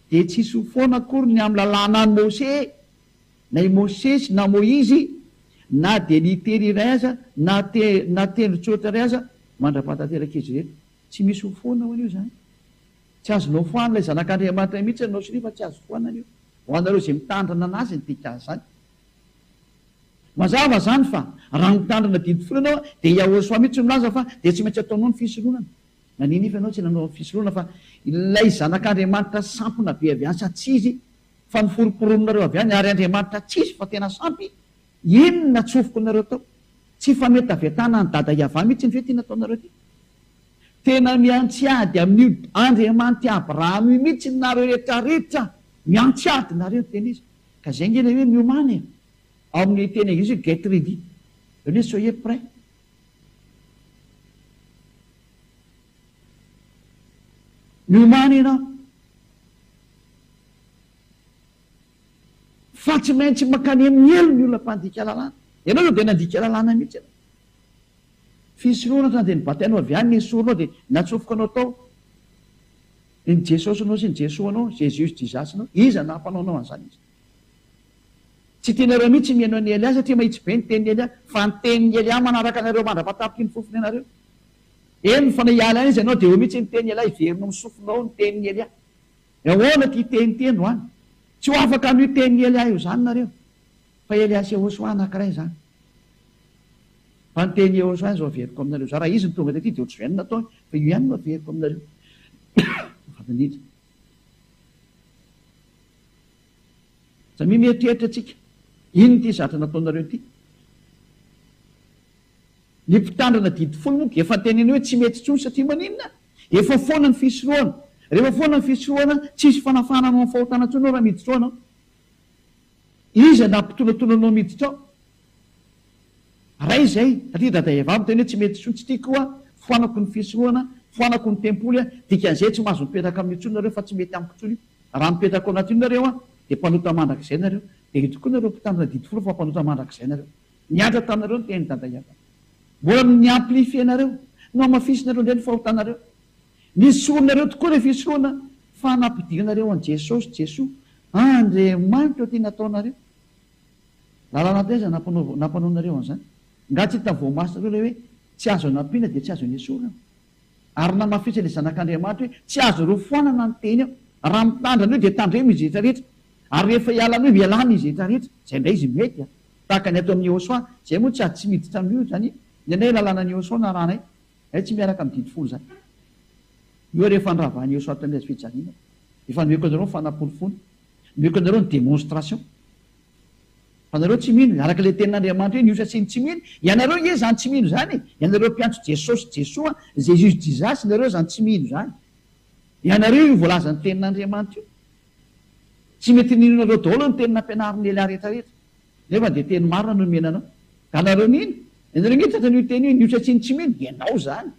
dia tsy hisy ho foana akory ny amin'ny lalànan'i Mose, na i Mosesy na Moizy, na dia litera iray aza, na te, na tendron-tsoratra iray aza, mandra-pahatanterak'izy ireny. Tsy misy ho foana hono io izany. Tsy azonao foanina ilay Zanak'Andriamanitra mihitsy ianao sonia fa tsy azo foanana io. Ho anareo izay mitandrina an'azy ny dikan'izany. Mazava izany fa raha mitandrina didy folo ianao dia Yahoshua mihitsy no milaza fa dia tsy maintsy ataonao ny fisoronana. Naninona nefa ianao tsy nanao fisorohana fa ilay zanak'Andriamanitra sampona be avy any sa tsy izy fa noforomporoninareo avy any ary Andriamanitra tsy izy fa tena sampy inona natsofokonareo tao? Tsy fametavetana an'i Dada Yavah mihitsy ve ity nataonareo ity? Tena miantsy ady amin'io Andriamanitr'i Abrahama io mihitsy nareo rehetra rehetra miantsy ady nareo tena izy ka zay nge ilay hoe miomàna e! Ao amin'ny teny anglisy hoe get ready izany hoe soyez prêt. Miomàna ianao fa tsy maintsy mankany amin'ny helo ny olona mpandika lalàna. Ianao izao dia nandika lalàna mihitsy ianao. Fisorohana hatrany dia nibatainao avy any ny esorinao dia natsofoka anao tao ny Jesosinao sy ny Jesoanao, Jesus Jesus-nao. Iza no nampanao anao an'izany izy? Tsy tianareo mihitsy mihaino an'i Elia satria mahitsy be ny tenin'i Elia, fa ny tenin'i Elia manaraka anareo mandra-pahatapitry ny fofony anareo. Eny fa na hiala any aza ianao dia eo mihitsy ny tenin'i Elia, hiverina amin'ny sofinao ny tenin'i Elia. Ahoana ity teny ity androany? Tsy ho afaka amin'io tenin'i Elia io izany nareo. Fa Elias Yehosua anankiray izany. Fa ny teny Yehosua izao averiko aminareo izao. Raha izy no tonga taty dia ohatr'izao ihany no nataony, fa io ihany no averiko aminareo. Azafady indrindra. Samia mieritreritra antsika. Inona ity zatra nataonareo ity? Ny mpitandrina didy folo moa efa teneno hoe tsy mety intsony satria maninona? Efa foana ny fisorohana. Rehefa foana ny fisorohana, tsisy fanafahana anao amin'ny fahotana intsony ianao raha miditra ao ianao. Iza nampitonatona anao miditra ao? Ray izay, satria Dada Eva miteny hoe tsy mety intsony, tsy tiako io an, foanako ny fisorohana, foanako ny tempoly an, dikan'izay tsy mahazo mipetraka amin'io intsony nareo fa tsy mety amiko intsony io. Raha mipetraka ao anatin'io nareo an, dia mpanota mandrakizay nareo. Dia io tokoa nareo mpitandrina didy folo fa mpanota mandrakizay nareo. Niantra taminareo ny tenin'i Dada Eva. Mbola ni-amplifier-nareo, nohamafisinareo indray ny fahotanareo. Nesorinareo tokoa ilay fisoronana fa nampidirinareo an'i Jesosy, Jesoa, Andriamanitra ity nataonareo. Lalàna taiza nampanaonareo an'izany? Nga tsy hita voamasonareo ilay hoe tsy azo anampiana dia tsy azo anesorana? Ary namafisin'ilay Zanak'Andriamanitra hoe tsy azo rofoanana ny teny eo. Raha mitandrina an'io dia tandremo izy rehetra rehetra. Ary rehefa hiala an'io hialana izy rehetra rehetra. Izay indray izy mety a. Tahaka ny ato amin'i Yehosua. Izay moa tsy azo tsy miditra amin'io izany. Ny anay lalànan'i Yehosua no arahanay. Izay tsy miaraka amin'ny didy folo izany. Io rehefa niravahan'i Yehosua tamin'ny hazo fijaliana. Efa nomeko anareo ny fanaporofoana. Nomeko anareo ny démonstration. Fa nareo tsy mino, araka ilay tenin'Andriamanitra hoe ny osa sy ny tsy mino, ianareo nge izany tsy mino izany e, ianareo mpiantso Jesosy Jesoa, Jesus Jesus, nareo izany tsy mino izany. Ianareo io voalazan'ny tenin'Andriamanitra io. Tsy mety ninoanareo daholo ny teny nampianarin'i Elia rehetra rehetra. Nefa dia teny marina no nomena anao. Ka nareo mino? Ianareo nge tratran'io teny io, ny osa sy ny tsy mino, ianao izany.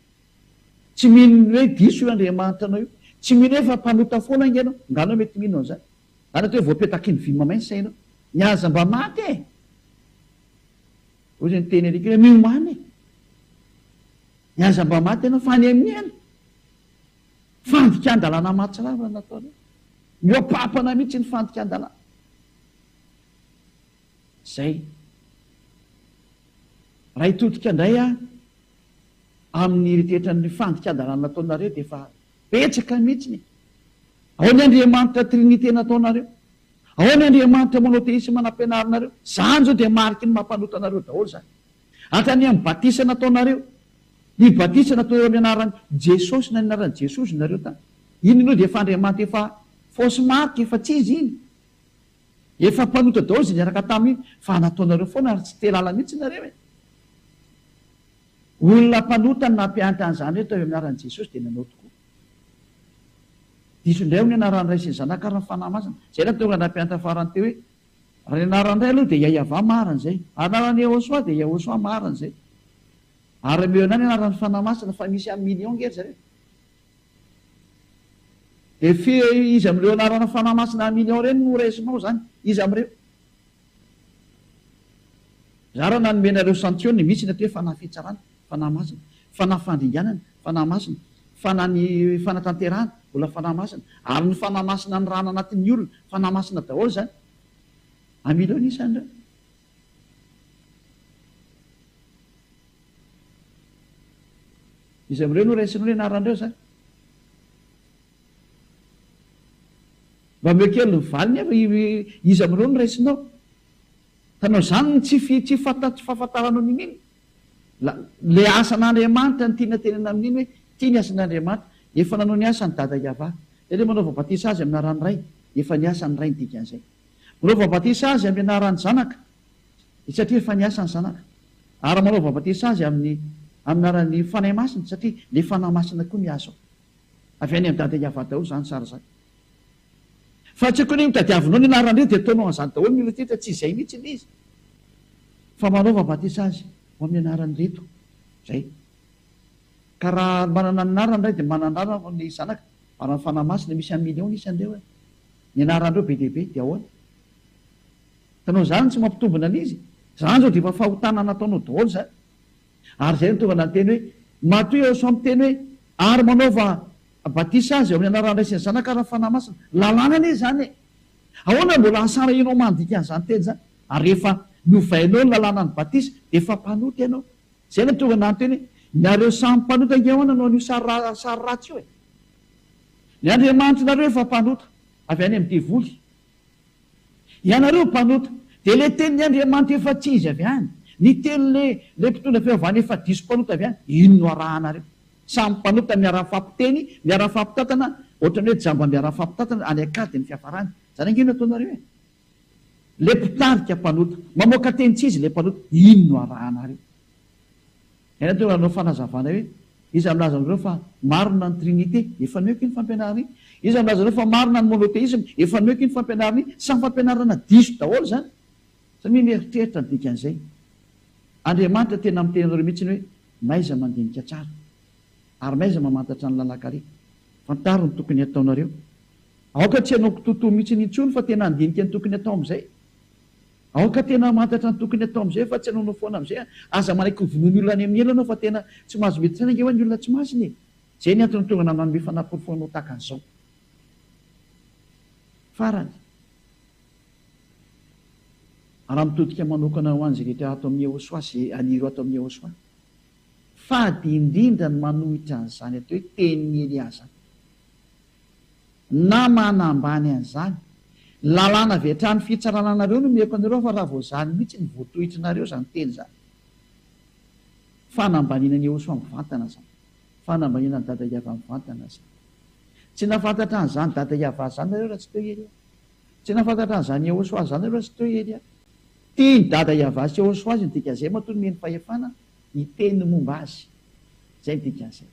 Tsy mino ny hoe diso io Andriamanitra anao io. Tsy mino hoe fa mpanota foana ange ianao. Nga anao mety mino an'izany? Zany atao hoe voapetaky ny vy mamay ny sainao. Ny aza mba maty e! Hoy ny teny alika hoe miomàna e! Ny aza mba maty ianao fa any amin'ny helo. Fandikan-dalàna mahatsiravina no nataonao. Mihoa-papana mihitsy ny fandikan-dalàna. Zay. Raha hitodika indray aho amin'ny eritreritra ny fandikan-dalàna nataonareo dia efa Betsaka mihitsy e! Ao ny Andriamanitra Trinite nataonareo. Ao ny Andriamanitra Monotheisme nampianarinareo. Zany zao dia mariky ny mampanota anareo daholo zany. Hatrany amin'ny batisa nataonareo. Ny batisa nataonareo amin'ny anaran'i Jesosy na ny anaran'i Jesozy nareo tany. Iny aloha dia efa Andriamanitra efa fausse marque efa tsy izy iny. Efa mpanota daholo izay niaraka taminy fa nataonareo foana ary tsy te lala mihitsy nareo e! Olona mpanota no nampiantra an'izany hoe tao amin'ny anaran'i Jesosy dia nanao tokoa. Diso indray hono ny anaran'ny Ray sy ny Zanaka ary ny Fanahy Masina. Izay no tonga nampiantra farany teo hoe raha ny anaran'ny Ray aloha dia Yaiavah marina izay. Ary ny anaran'i Yehosua dia Yehosua marina izay. Ary omeo anay ny anaran'ny Fanahy Masina fa misy un million nge ry zareo. Dia firy iza amin'ireo anarana Fanahy Masina un million ireny no raisinao izany? Iza amin'ireo? Zara nanome anareo santione mihitsy ny atao hoe fanahy fitsarana, fanahy masina, fanahy fandringanana, fanahy masina, fanahy ny fanatanterahana, mbola fanahy masina, ary ny fanahy masina nirahana anatin'ny olona, fanahy masina daholo izany. Amileo ny isan'ireo. Iza amin'ireo no raisinao ny anaran'ireo izany? Mba omeo kely ny valiny aho iza amin'ireo no raisinao? Hitanao izany ny tsy fi tsy fanta tsy fahafantaranao n'inon'inona. La le asan'Andriamanitra no tiana tenena amin'iny hoe ity ny asan'Andriamanitra. Efa nanao ny asany Dada Yavah. Zay le manaova batisa azy amin'ny anaran'ny Ray. Efa niasa ny Ray ny dikan'izay. Manaova batisa azy amin'ny anaran'ny Zanaka. Satria efa niasa ny Zanaka. Ary manaova batisa azy amin'ny amin'ny anaran'ny Fanahy Masina satria le Fanahy Masina koa miasa ao. Avy any amin'i Dada Yavah daholo izany sary izany. Fa tsy akory hoe tadiavinao ny anaran'ireo dia ataonao an'izany daholo ny olona rehetra, tsy izay mihitsy ilay izy. Fa manaova batisa azy ho amin'ny anaran'ireto. Izay. Ka raha manana ny anarany ray dia manana anarana ny zanaka, ary ny Fanahy Masina misy un million ny isan'ireo e. Ny anaran'ireo be dia be, dia ahoana? Hitanao izany tsy mampitombina an'izy. Izany izao dia efa fahotana nataonao daholo izany. Ary izay no tonga nanteny hoe, Matoa Yehosua miteny hoe, Ary manaova batisa azy ao amin'ny anaran'ny Ray sy ny Zanaka ary ny Fanahy Masina. Lalàna anie izany e! Ahoana no mbola hasarahinao mandika an'izany teny izany? Ary rehefa novainao ny lalànan'ny batisa, dia efa mpanota ianao. Izay no tonga nanteny hoe, Nareo samy mpanota ange ahoana no an'io sary sary ratsy io e? Ny Andriamanitrareo efa mpanota, avy any amin'ny devoly. Ianareo mpanota. Dia ilay tenin'ny Andriamanitra efa tsy izy avy any, ny tenin'ilay ilay mpitondra fivavahana efa diso mpanota avy any, ino no arahanareo? Samy mpanota miara-mifampiteny, miara-mifampitantana, ohatran'ny hoe jamba miara-mifampitantana any an-kady ny fiafarany. Izany ange no ataonareo e! Ilay mpitarika mpanota, mamoaka teny tsy izy ilay mpanota, ino no arahanareo? Ianao tonga hanao fanazavana hoe, iza milaza aminareo fa marina ny trinite? Efa nomeko iny fampianarana iny. Iza milaza aminareo fa marina ny monothéisme? Efa nomeko iny fampianarana iny. Samy fampianarana diso daholo izany. Samia mieritreritra ny dikan'izay. Andriamanitra tena miteny anareo mihitsy hoe, mahaiza mandinika tsara. Ary mahaiza mamantatra ny lalan-kaleha. Fantaro ny tokony hataonareo. Aoka tsy hanao kitoatoa mihitsy intsony fa tena handinika ny tokony hatao amin'izay. Aoka tena hamantatra ny tokony atao amin'izay fa tsy hanaonao foana amin'izay an! Aza manaiky ho vonoin'ny olona any amin'ny helo ianao fa tena tsy mahazo mety saina ange hoa ny olona tsy masina e! Izay ny antony tonga nanome fanaporofoanao tahaka an'izao. Farany, raha mitodika manokana ho an'izay rehetra ato amin'ny Ehosoa sy an'ireo ato amin'ny Ehosoa, fady indrindra ny manohitra an'izany atao hoe tenin'i Elia izany. Na manambany an'izany. Lalàna avy hatrany fitsarana anareo no omeko anareo fa raha vao izany mihitsy no voatohitrinareo izany teny izany. Fanambaniana an'i Yehosoa mivantana izany. Fanambaniana an'i Dada Yavah mivantana izany. Tsy nahafantatra an'izany Dada Yavah izany nareo raha tsy teo i Elia. Tsy nahafantatra an'izany Yehosoa izany nareo raha tsy teo i Elia. Tian'i Dada Yavah sy Yehosoa azy ny dikan'izay matoa nomeny fahefana hiteny ny momba azy. Izay ny dikan'izay.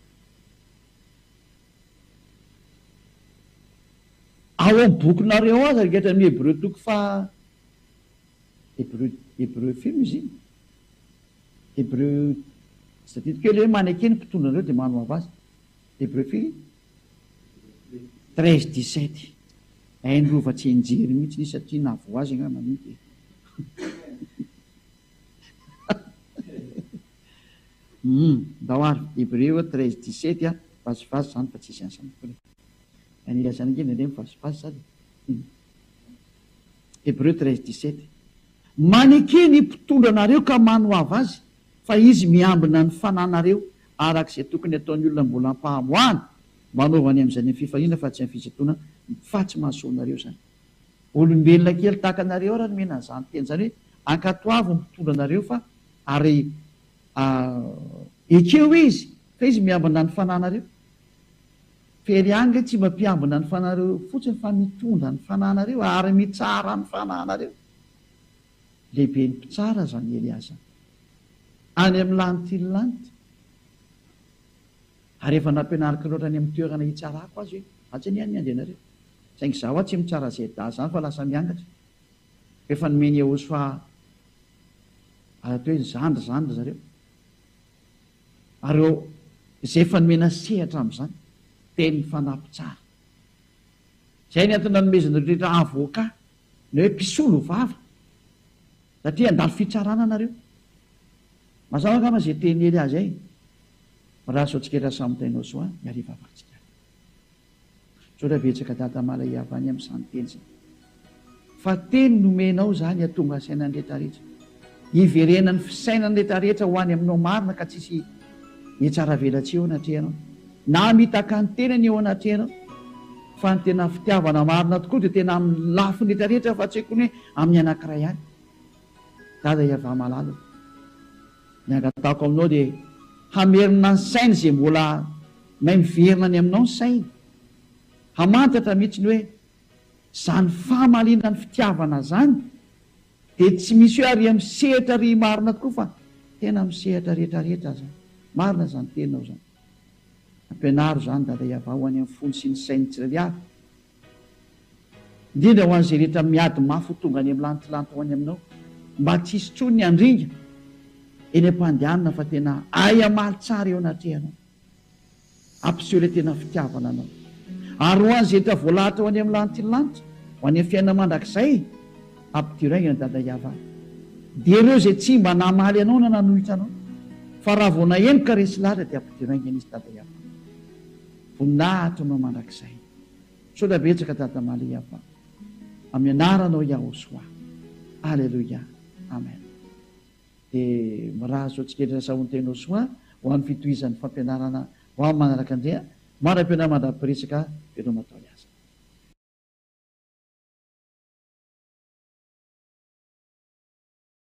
Ao amin'ny bokinareo ao aza rehetra amin'ny Hebreo toko faha Hebreo Hebreo firy moa izy iny? Hebreo tsy tadidiko kely hoe maneke ny mpitondra anareo dia manoava azy. Hebreo firy? 13 17. Hain'ny rova tsy enjery mihitsy izy satria nahavoa azy angamba io dia. Humm ndao ary, Hebreo 13 17 a, vazivazy zany fa tsisy an'izany akory e. Raha ny ilazana ange indraindray mivazivazy sady e. Hebreo 13 17 Maneke ny mpitondra anareo ka manoava azy, fa izy miambina ny fananareo araka izay tokony ataon'ny olona mbola am-pahamoahana, manaova ny amin'izany amin'ny fifaliana fa tsy amin'ny fisintonana, fa tsy mahasoa anareo izany. Olombelona kely tahaka anareo ary nomena an'izany teny izany hoe ankatoavy ny mpitondra anareo fa ary ekeo izy fa izy miambina ny fananareo. Fery ihany nge tsy mba mpiambina ny fanareo fotsiny fa mitondra ny fananareo ary mitsara ny fananareo. Lehiben'ny mpitsara izany Elia izany. Any amin'ny lanitry ny lanitra. Ary efa nampianariko loatra any amin'ny toerana hitsarako azy hoe atsy anie any miandry anareo. Saingy izaho hoa tsy mitsara izay adala izany fa lasa miangatra. Efa nomen'i Yehosua atao hoe zandry izany ry zareo. Ary eo izay efa nomena sehatra amin'izany dia ny fanahy mpitsara. Izay ny antony nanomezana ireo rehetra avocat, ny hoe mpisolo vava, satria handalo fitsarana nareo. Mazava angamba izay tenin'i Elia izay, Raha asaontsika Rasamitainao soa ny hariva vatsika. Misaotra betsaka Dada Malay avy any amin'izany teny izany. Fa teny nomenao izany hatonga saina ny retraretra. Hiverenan'ny fisainan'ny retraretra ho any aminao marina ka tsisy hihatsaravelatsihy eo anatrehanao. Na hamitaka ny tenany eo anatrehanao. Fa ny tena fitiavana marina tokoa dia tena amin'ny lafiny retraretra fa tsy akory hoe amin'ny anankiray ihany. Dada Iavah malala ô. Ny angatahako aminao dia hamerina ny sainy izay mbola may miverina any aminao ny sainy. Hamantatra mihitsy ny hoe izany fahamaliana ny fitiavana izany dia tsy misy hoe ary amin'ny sehatra ary marina tokoa fa tena amin'ny sehatra rehetra rehetra izany. Marina izany teninao izany. Ampianaro izany Dada Yavah ho any amin'ny fony sy ny sain'ny tsirairay avy. Indrindra ho an'izay rehetra miady mafy ho tonga any amin'ny lantilanty ho any aminao, mba tsy hisy intsony ny handringa eny am-pandehanana fa tena hay hamaly tsara eo anatrehanao. Hampiseho ilay tena fitiavana anao. Ary ho an'izay rehetra voalahatra ho any amin'ny lantilanty, ho any amin'ny fiainana mandrakizay, ampidiro haingana Dada Yavah. Dia ireo izay tsy mba namaly anao na nanohitra anao, fa raha vao naheno ka resy lahatra dia ampidiro haingana izy Dada Yavah. Voninahitra ho anao mandrakizay. Misaotra betsaka Dada Malia fa amin'ny anaranao Yahoshuah. Aleloia. Amen. Dia mirary soa antsika rehetra Sahontenao soa ho amin'ny fitohizan'ny fampianarana ho amin'ny manaraka indray. Mandra-pihaona mandra-piresaka veloma daholo aza.